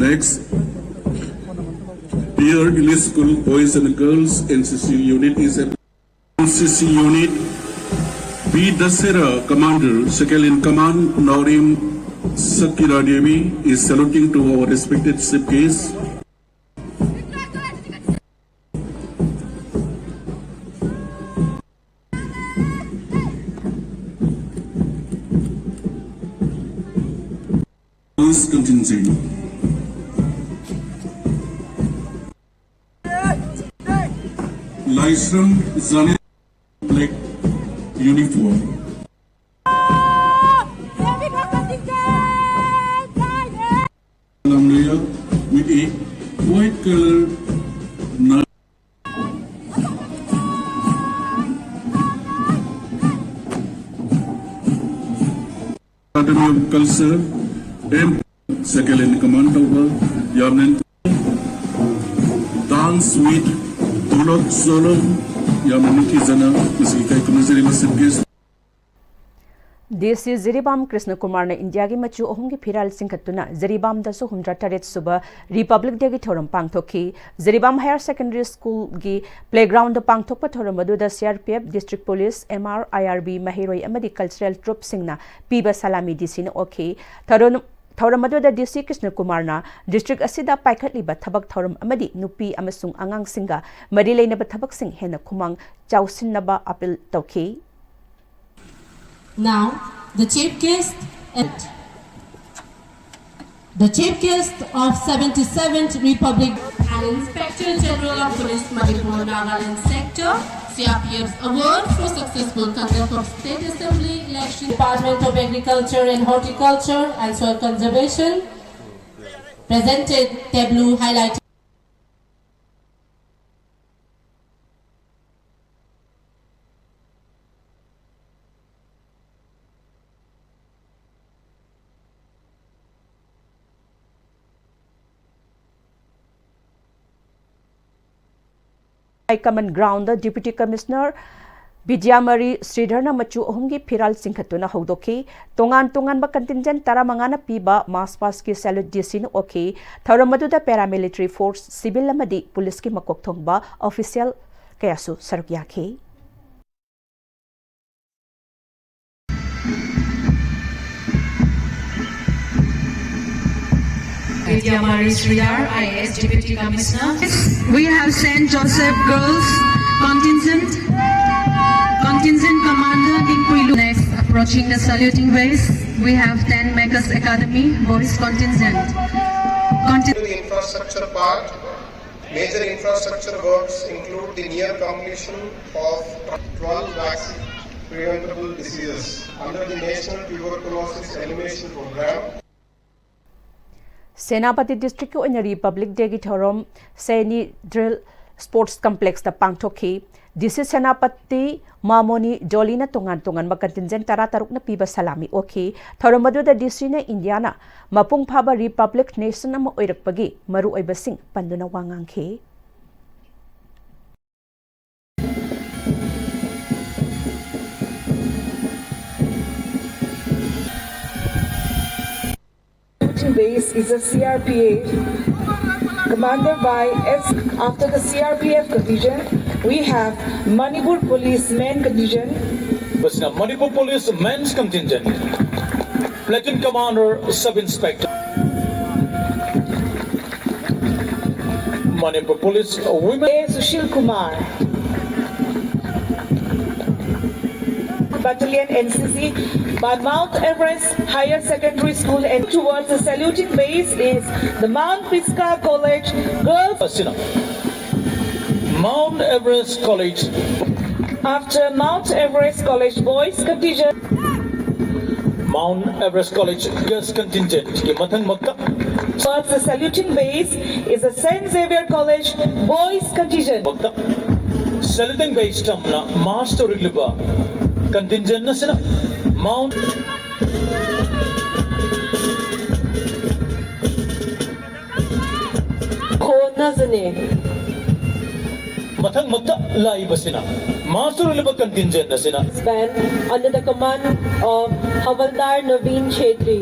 Next, P R English School Boys and Girls N C C Unit is a N C C Unit, B Dasera Commander, Second in Command, Naurim Sakira Devi is saluting to our respected chief guest. Police Contingent. Laishram Zane Black Uniform. Lamlaya with a white color. Academy of Culture, M, Second in Command ꯇꯧꯕ ꯌꯥꯝꯅ Dance with Dolok Solo ꯌꯥꯝꯅ ꯅꯤꯡꯊꯤꯖꯅ ꯃꯁꯤꯒꯤ ꯏꯀꯥꯏ ꯈꯨꯝꯅꯖꯔꯤ꯫ ꯃꯁꯤꯒꯤ ꯗꯤ ꯁꯤ ꯖꯤꯔꯤꯕꯥꯝ ꯀ꯭ꯔꯤꯁꯅ ꯀꯨꯃꯥꯔꯅ ꯏꯟꯗꯤꯌꯥꯒꯤ ꯃꯆꯨ ꯑꯍꯨꯝꯒꯤ ꯐꯤꯔꯥꯜ ꯆꯤꯡꯈꯠꯇꯨꯅ ꯖꯤꯔꯤꯕꯥꯝꯗꯁꯨ ꯍꯨꯝꯗ꯭ꯔꯥ ꯇꯔꯦꯠ ꯁꯨꯕ ꯔꯤꯄꯕ꯭ꯂꯤꯛ ꯗꯦꯒꯤ ꯊꯧꯔꯝ ꯄꯥꯡꯊꯣꯛꯈꯤ꯫ ꯖꯤꯔꯤꯕꯥꯝ ꯍꯥꯌꯔ ꯁꯦꯀꯦꯟꯗꯔꯤ ꯁ꯭ꯀꯨꯜꯒꯤ ꯄ꯭ꯂꯦꯒ꯭ꯔꯥꯎꯟꯗ ꯄꯥꯡꯊꯣꯛꯄ ꯊꯧꯔꯝ ꯑꯗꯨꯗ C R P F, district police, M R, I R B, ꯃꯍꯩꯔꯣꯏ ꯑꯃꯗꯤ ꯀꯜꯆꯔꯦꯜ ꯇ꯭ꯔꯨꯞꯁꯤꯡꯅ ꯄꯤꯕ ꯁꯂꯥꯃꯤ ꯗꯤ ꯁꯤꯅ ꯑꯣꯛꯈꯤ꯫ ꯊꯧꯔꯝ ꯊꯧꯔꯝ ꯑꯗꯨꯗ ꯗꯤ ꯁꯤ ꯀ꯭ꯔꯤꯁꯅ ꯀꯨꯃꯥꯔꯅ ꯗꯤꯁꯇ꯭ꯔꯤꯛ ꯑꯁꯤꯗ ꯄꯥꯏꯈꯠꯂꯤꯕ ꯊꯕꯛ ꯊꯧꯔꯝ ꯑꯃꯗꯤ ꯅꯨꯄꯤ ꯑꯃꯁꯨꯡ ꯑꯉꯥꯡꯁꯤꯡꯒ ꯃꯔꯤ ꯂꯩꯅꯕ ꯊꯕꯛꯁꯤꯡ ꯍꯦꯟꯅ ꯈꯨꯃꯥꯡ ꯆꯥꯎꯁꯤꯟꯅꯕ ꯑꯥꯄꯤꯜ ꯇꯧꯈꯤ꯫ Now, the chief guest and The chief guest of seventy-seventh Republic and Inspector General of Police Manipur Nagaland Sector, C R P F Award for successful conduct of State Assembly election, Department of Agriculture and Horticulture and Soil Conservation, presented tableau highlighting Common Ground Deputy Commissioner ꯕꯤꯗ꯭ꯌꯥꯃꯔꯤ ꯁ꯭ꯔꯤꯙꯔꯅ ꯃꯆꯨ ꯑꯍꯨꯝꯒꯤ ꯐꯤꯔꯥꯜ ꯆꯤꯡꯈꯠꯇꯨꯅ ꯍꯧꯗꯣꯛꯈꯤ꯫ ꯇꯣꯉꯥꯟ ꯇꯣꯉꯥꯟꯕ contingent ꯇꯔꯥꯃꯉꯥꯅ ꯄꯤꯕ march past ꯀꯤ salute D C ꯅ ꯑꯣꯛꯈꯤ꯫ ꯊꯧꯔꯝ ꯑꯗꯨꯗ paramilitary force, civil ꯑꯃꯗꯤ police ꯀꯤ ꯃꯀꯣꯛ ꯊꯣꯡꯕ official ꯀꯌꯥꯁꯨ ꯁꯔꯨꯛ ꯌꯥꯈꯤ꯫ Vidya Mari Sridhar, I A S Deputy Commissioner. We have Saint Joseph Girls Contingent, Contingent Commander Dingpuilu. Next, approaching the saluting base, we have Ten Makers Academy Boys Contingent. Contin- The infrastructure part, major infrastructure works include the near completion of twelve vaccine preventable diseases under the National Tuberculosis Elimination Program. Senapati district ꯀꯤ ꯑꯣꯏꯅ Republic Day ꯒꯤ ꯊꯧꯔꯝ ꯁꯦꯅꯤ Drill Sports Complex ꯇ ꯄꯥꯡꯊꯣꯛꯈꯤ꯫ D C Senapati ꯃꯥꯃꯣꯅꯤ ꯗꯣꯂꯤꯅ ꯇꯣꯉꯥꯟ ꯇꯣꯉꯥꯟꯕ contingent ꯇꯔꯥꯇꯔꯨꯛꯅ ꯄꯤꯕ ꯁꯂꯥꯃꯤ ꯑꯣꯛꯈꯤ꯫ ꯊꯧꯔꯝ ꯑꯗꯨꯗ D C ꯅ ꯏꯟꯗꯤꯌꯥꯅ ꯃꯄꯨꯡ ꯐꯥꯕ republic nation ꯑꯃ ꯑꯣꯏꯔꯛꯄꯒꯤ ꯃꯔꯨꯑꯣꯏꯕꯁꯤꯡ ꯄꯟꯗꯨꯅ ꯋꯥ ꯉꯥꯡꯈꯤ꯫ Base is a C R P F commander by S. After the C R P F contingent, we have Manipur Police Men contingent. ꯃꯁꯤꯅ Manipur police men's contingent platoon commander sub inspector Manipur police women A Sushil Kumar. Battalion N C C by Mount Everest Higher Secondary School and towards the saluting base is the Mount Pisgah College Girls. ꯑꯁꯤꯅ Mount Everest College. After Mount Everest College Boys Contingent. Mount Everest College Girls Contingent ꯀꯤ ꯃꯊꯪꯃꯛꯇ Towards the saluting base is the Saint Xavier College Boys Contingent. ꯃꯛꯇ saluting base ꯇꯝꯅ march ꯇꯧꯔꯛꯂꯤꯕ contingent ꯑꯁꯤꯅ Mount ꯈꯣꯟꯅꯖꯅꯦ꯫ ꯃꯊꯪꯃꯛꯇ ꯂꯥꯛꯏꯕꯁꯤꯅ march ꯇꯧꯔꯛꯂꯤꯕ contingent ꯑꯁꯤꯅ Band under the command of Havaldar Naveen Chhetri.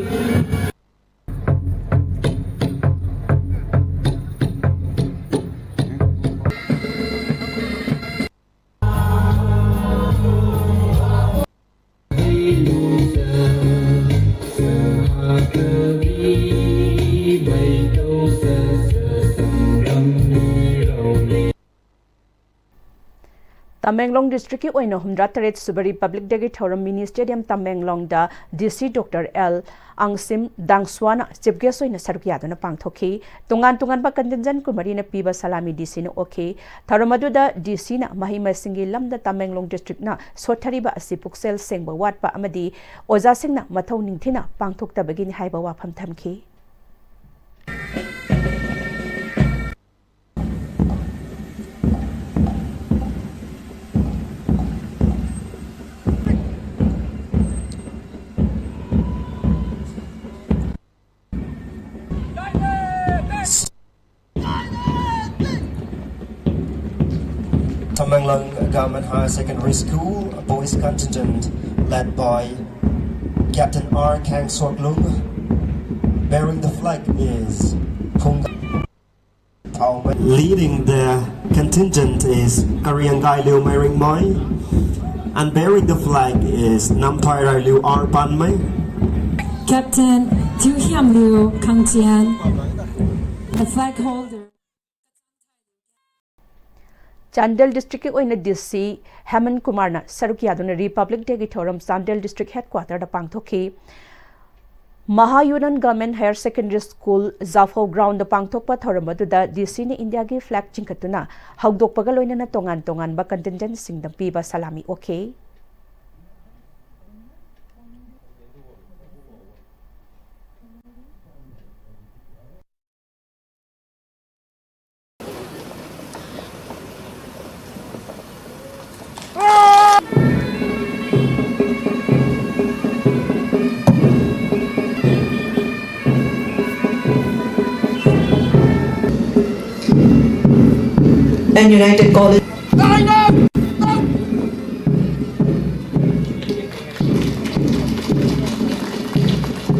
Tamenglong ꯗꯤꯁꯇ꯭ꯔꯤꯛꯀꯤ ꯑꯣꯏꯅ ꯍꯨꯝꯗ꯭ꯔꯥ ꯇꯔꯦꯠ ꯁꯨꯕ ꯔꯤꯄꯕ꯭ꯂꯤꯛ ꯗꯦꯒꯤ ꯊꯧꯔꯝ ꯃꯤꯅꯤ ꯁ꯭ꯇꯦꯗꯤꯌꯝ ꯇꯃꯦꯡꯂꯣꯡꯗ ꯗꯤ ꯁꯤ ꯗꯣꯛꯇꯔ ꯑꯦꯜ ꯑꯪꯁꯤꯝ ꯗꯥꯡꯁ꯭ꯋꯥꯅ ꯆꯤꯐ ꯒꯦꯁ ꯑꯣꯏꯅ ꯁꯔꯨꯛ ꯌꯥꯗꯨꯅ ꯄꯥꯡꯊꯣꯛꯈꯤ꯫ ꯇꯣꯉꯥꯟ ꯇꯣꯉꯥꯟꯕ ꯀꯟꯇꯤꯟꯖꯦꯟ ꯀꯨꯟꯃꯔꯤꯅ ꯄꯤꯕ ꯁꯂꯥꯃꯤ ꯗꯤ ꯁꯤꯅ ꯑꯣꯛꯈꯤ꯫ ꯊꯧꯔꯝ ꯑꯗꯨꯗ ꯗꯤ ꯁꯤꯅ ꯃꯍꯩ ꯃꯁꯤꯡꯒꯤ ꯂꯝꯗ ꯇꯃꯦꯡꯂꯣꯡ ꯗꯤꯁꯇ꯭ꯔꯤꯛꯅ ꯁꯣꯠꯊꯔꯤꯕ ꯑꯁꯤ ꯄꯨꯛꯆꯦꯜ ꯁꯦꯡꯕ ꯋꯥꯠꯄ ꯑꯃꯗꯤ ꯑꯣꯖꯥꯁꯤꯡꯅ ꯃꯊꯧ ꯅꯤꯡꯊꯤꯅ ꯄꯥꯡꯊꯣꯛꯇꯕꯒꯤꯅꯤ ꯍꯥꯏꯕ ꯋꯥꯐꯝ ꯊꯝꯈꯤ꯫ Tamenglong Government Higher Secondary School boys contingent led by Captain R Khang Sok Lung. Bearing the flag is Phung Thao Mei. Leading the contingent is Kariangkai Liu Mei Ring Moi. And bearing the flag is Namthai Rai Liu R Pan Mei. Captain Thiu Hiam Liu Khang Tian. The flag holder. Chandel ꯗꯤꯁꯇ꯭ꯔꯤꯛꯀꯤ ꯑꯣꯏꯅ ꯗꯤ ꯁꯤ ꯍꯦꯃꯟ ꯀꯨꯃꯥꯔꯅ ꯁꯔꯨꯛ ꯌꯥꯗꯨꯅ republic ꯗꯦꯒꯤ ꯊꯧꯔꯝ Chandel district ꯍꯦꯗꯀ꯭ꯋꯥꯇꯔꯗ ꯄꯥꯡꯊꯣꯛꯈꯤ꯫ ꯃꯍꯥꯌꯨꯅꯟ ꯒꯚꯔꯟꯃꯦꯟꯠ ꯍꯥꯌꯔ ꯁꯦꯀꯦꯟꯗꯔꯤ ꯁ꯭ꯀꯨꯜ ꯖꯥꯐꯧ ꯒ꯭ꯔꯥꯎꯟꯗ ꯄꯥꯡꯊꯣꯛꯄ ꯊꯧꯔꯝ ꯑꯗꯨꯗ ꯗꯤ ꯁꯤꯅ ꯏꯟꯗꯤꯌꯥꯒꯤ ꯐ꯭ꯂꯦꯒ ꯆꯤꯡꯈꯠꯇꯨꯅ ꯍꯧꯗꯣꯛꯄꯒ ꯂꯣꯏꯅꯅ ꯇꯣꯉꯥꯟ ꯇꯣꯉꯥꯟꯕ ꯀꯟꯇꯤꯟꯖꯦꯟꯠꯁꯤꯡꯗ ꯄꯤꯕ ꯁꯂꯥꯃꯤ ꯑꯣꯛꯈꯤ꯫ And United College.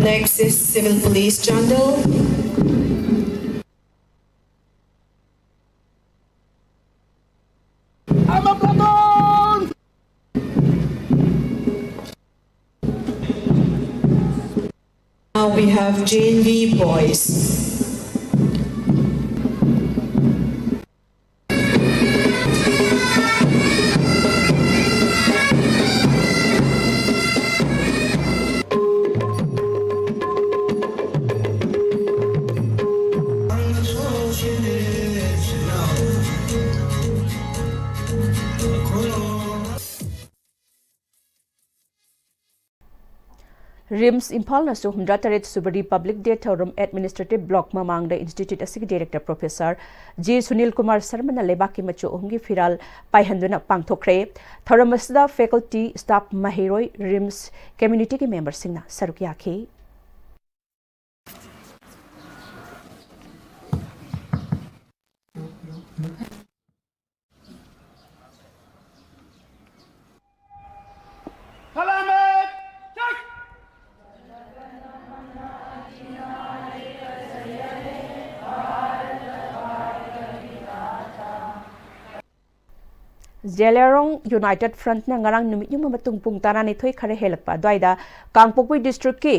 Next is Civil Police Chandel. I'm a platoon! Now we have J N V boys. RIMS ꯏꯝꯐꯥꯜꯅꯁꯨ ꯍꯨꯝꯗ꯭ꯔꯥ ꯇꯔꯦꯠ ꯁꯨꯕ ꯔꯤꯄꯕ꯭ꯂꯤꯛ ꯗꯦ ꯊꯧꯔꯝ ꯑꯦꯗꯃꯤꯅꯤꯁꯇ꯭ꯔꯦꯇꯤꯚ ꯕ꯭ꯂꯣꯛ ꯃꯃꯥꯡꯗ ꯏꯟꯁꯇꯤꯇ꯭ꯌꯨꯠ ꯑꯁꯤꯒꯤ director professor G Sunil Kumar ꯁꯔꯃꯅ ꯂꯩꯕꯥꯛꯀꯤ ꯃꯆꯨ ꯑꯍꯨꯝꯒꯤ ꯐꯤꯔꯥꯜ ꯄꯥꯏꯍꯟꯗꯨꯅ ꯄꯥꯡꯊꯣꯛꯈ꯭ꯔꯦ꯫ ꯊꯧꯔꯝ ꯑꯁꯤꯗ ꯐꯦꯀꯜꯇꯤ, ꯁ꯭ꯇꯥꯐ, ꯃꯍꯩꯔꯣꯏ, ꯔꯤꯝꯁ ꯀꯝꯃ꯭ꯌꯨꯅꯤꯇꯤꯒꯤ ꯃꯦꯝꯕꯔꯁꯤꯡꯅ ꯁꯔꯨꯛ ꯌꯥꯈꯤ꯫ ꯖꯦꯂꯤꯌꯥꯡꯔꯣꯡ ꯌꯨꯅꯥꯏꯇꯦꯗ ꯐ꯭ꯔꯟꯠꯅ ꯉꯔꯥꯡ ꯅꯨꯃꯤꯠ ꯌꯨꯡꯕ ꯃꯇꯨꯡ ꯄꯨꯡ ꯇꯔꯥꯅꯤꯊꯣꯏ ꯈꯔ ꯍꯦꯜꯂꯛꯄ ꯑꯗꯨꯋꯥꯏꯗ ꯀꯥꯡꯄꯣꯛꯄꯤ ꯗꯤꯁꯇ꯭ꯔꯤꯛꯀꯤ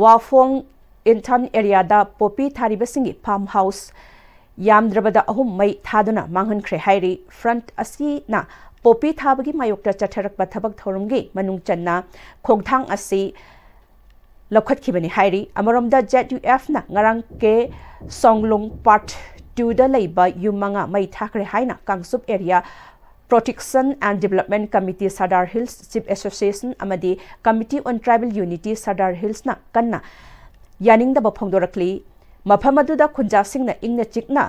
ꯋꯥꯐꯣꯡ ꯏꯟꯊꯟ ꯑꯦꯔꯤꯌꯥꯗ ꯄꯣꯄꯤ ꯊꯥꯔꯤꯕꯁꯤꯡꯒꯤ ꯐꯥꯔꯝ ꯍꯥꯎꯁ ꯌꯥꯝꯗ꯭ꯔꯕꯗ ꯑꯍꯨꯝ ꯃꯩ ꯊꯥꯗꯨꯅ ꯃꯥꯡꯍꯟꯈ꯭ꯔꯦ ꯍꯥꯏꯔꯤ꯫ ꯐ꯭ꯔꯟꯠ ꯑꯁꯤꯅ ꯄꯣꯄꯤ ꯊꯥꯕꯒꯤ ꯃꯥꯌꯣꯛꯇ ꯆꯠꯊꯔꯛꯄ ꯊꯕꯛ ꯊꯧꯔꯝꯒꯤ ꯃꯅꯨꯡ ꯆꯟꯅ ꯈꯣꯡꯊꯥꯡ ꯑꯁꯤ ꯂꯧꯈꯠꯈꯤꯕꯅꯤ ꯍꯥꯏꯔꯤ꯫ ꯑꯃꯔꯣꯝꯗ, ꯖꯦꯠ ꯌꯨ ꯑꯦꯐꯅ ꯉꯔꯥꯡ ꯀꯦ ꯁꯣꯡꯂꯨꯡ ꯄꯥꯔꯠ ꯇꯨꯗ ꯂꯩꯕ ꯌꯨꯝ ꯃꯉꯥ ꯃꯩ ꯊꯥꯈ꯭ꯔꯦ ꯍꯥꯏꯅ Kangchup area protection and development committee Sadar hills chief association ꯑꯃꯗꯤ committee on tribal unity Sadar ꯍꯤꯜꯁꯅ ꯀꯟꯅ ꯌꯥꯅꯤꯡꯗꯕ ꯐꯣꯡꯗꯣꯔꯛꯂꯤ꯫ ꯃꯐꯝ ꯑꯗꯨꯗ ꯈꯨꯟꯖꯥꯁꯤꯡꯅ ꯏꯪꯅ ꯆꯤꯛꯅ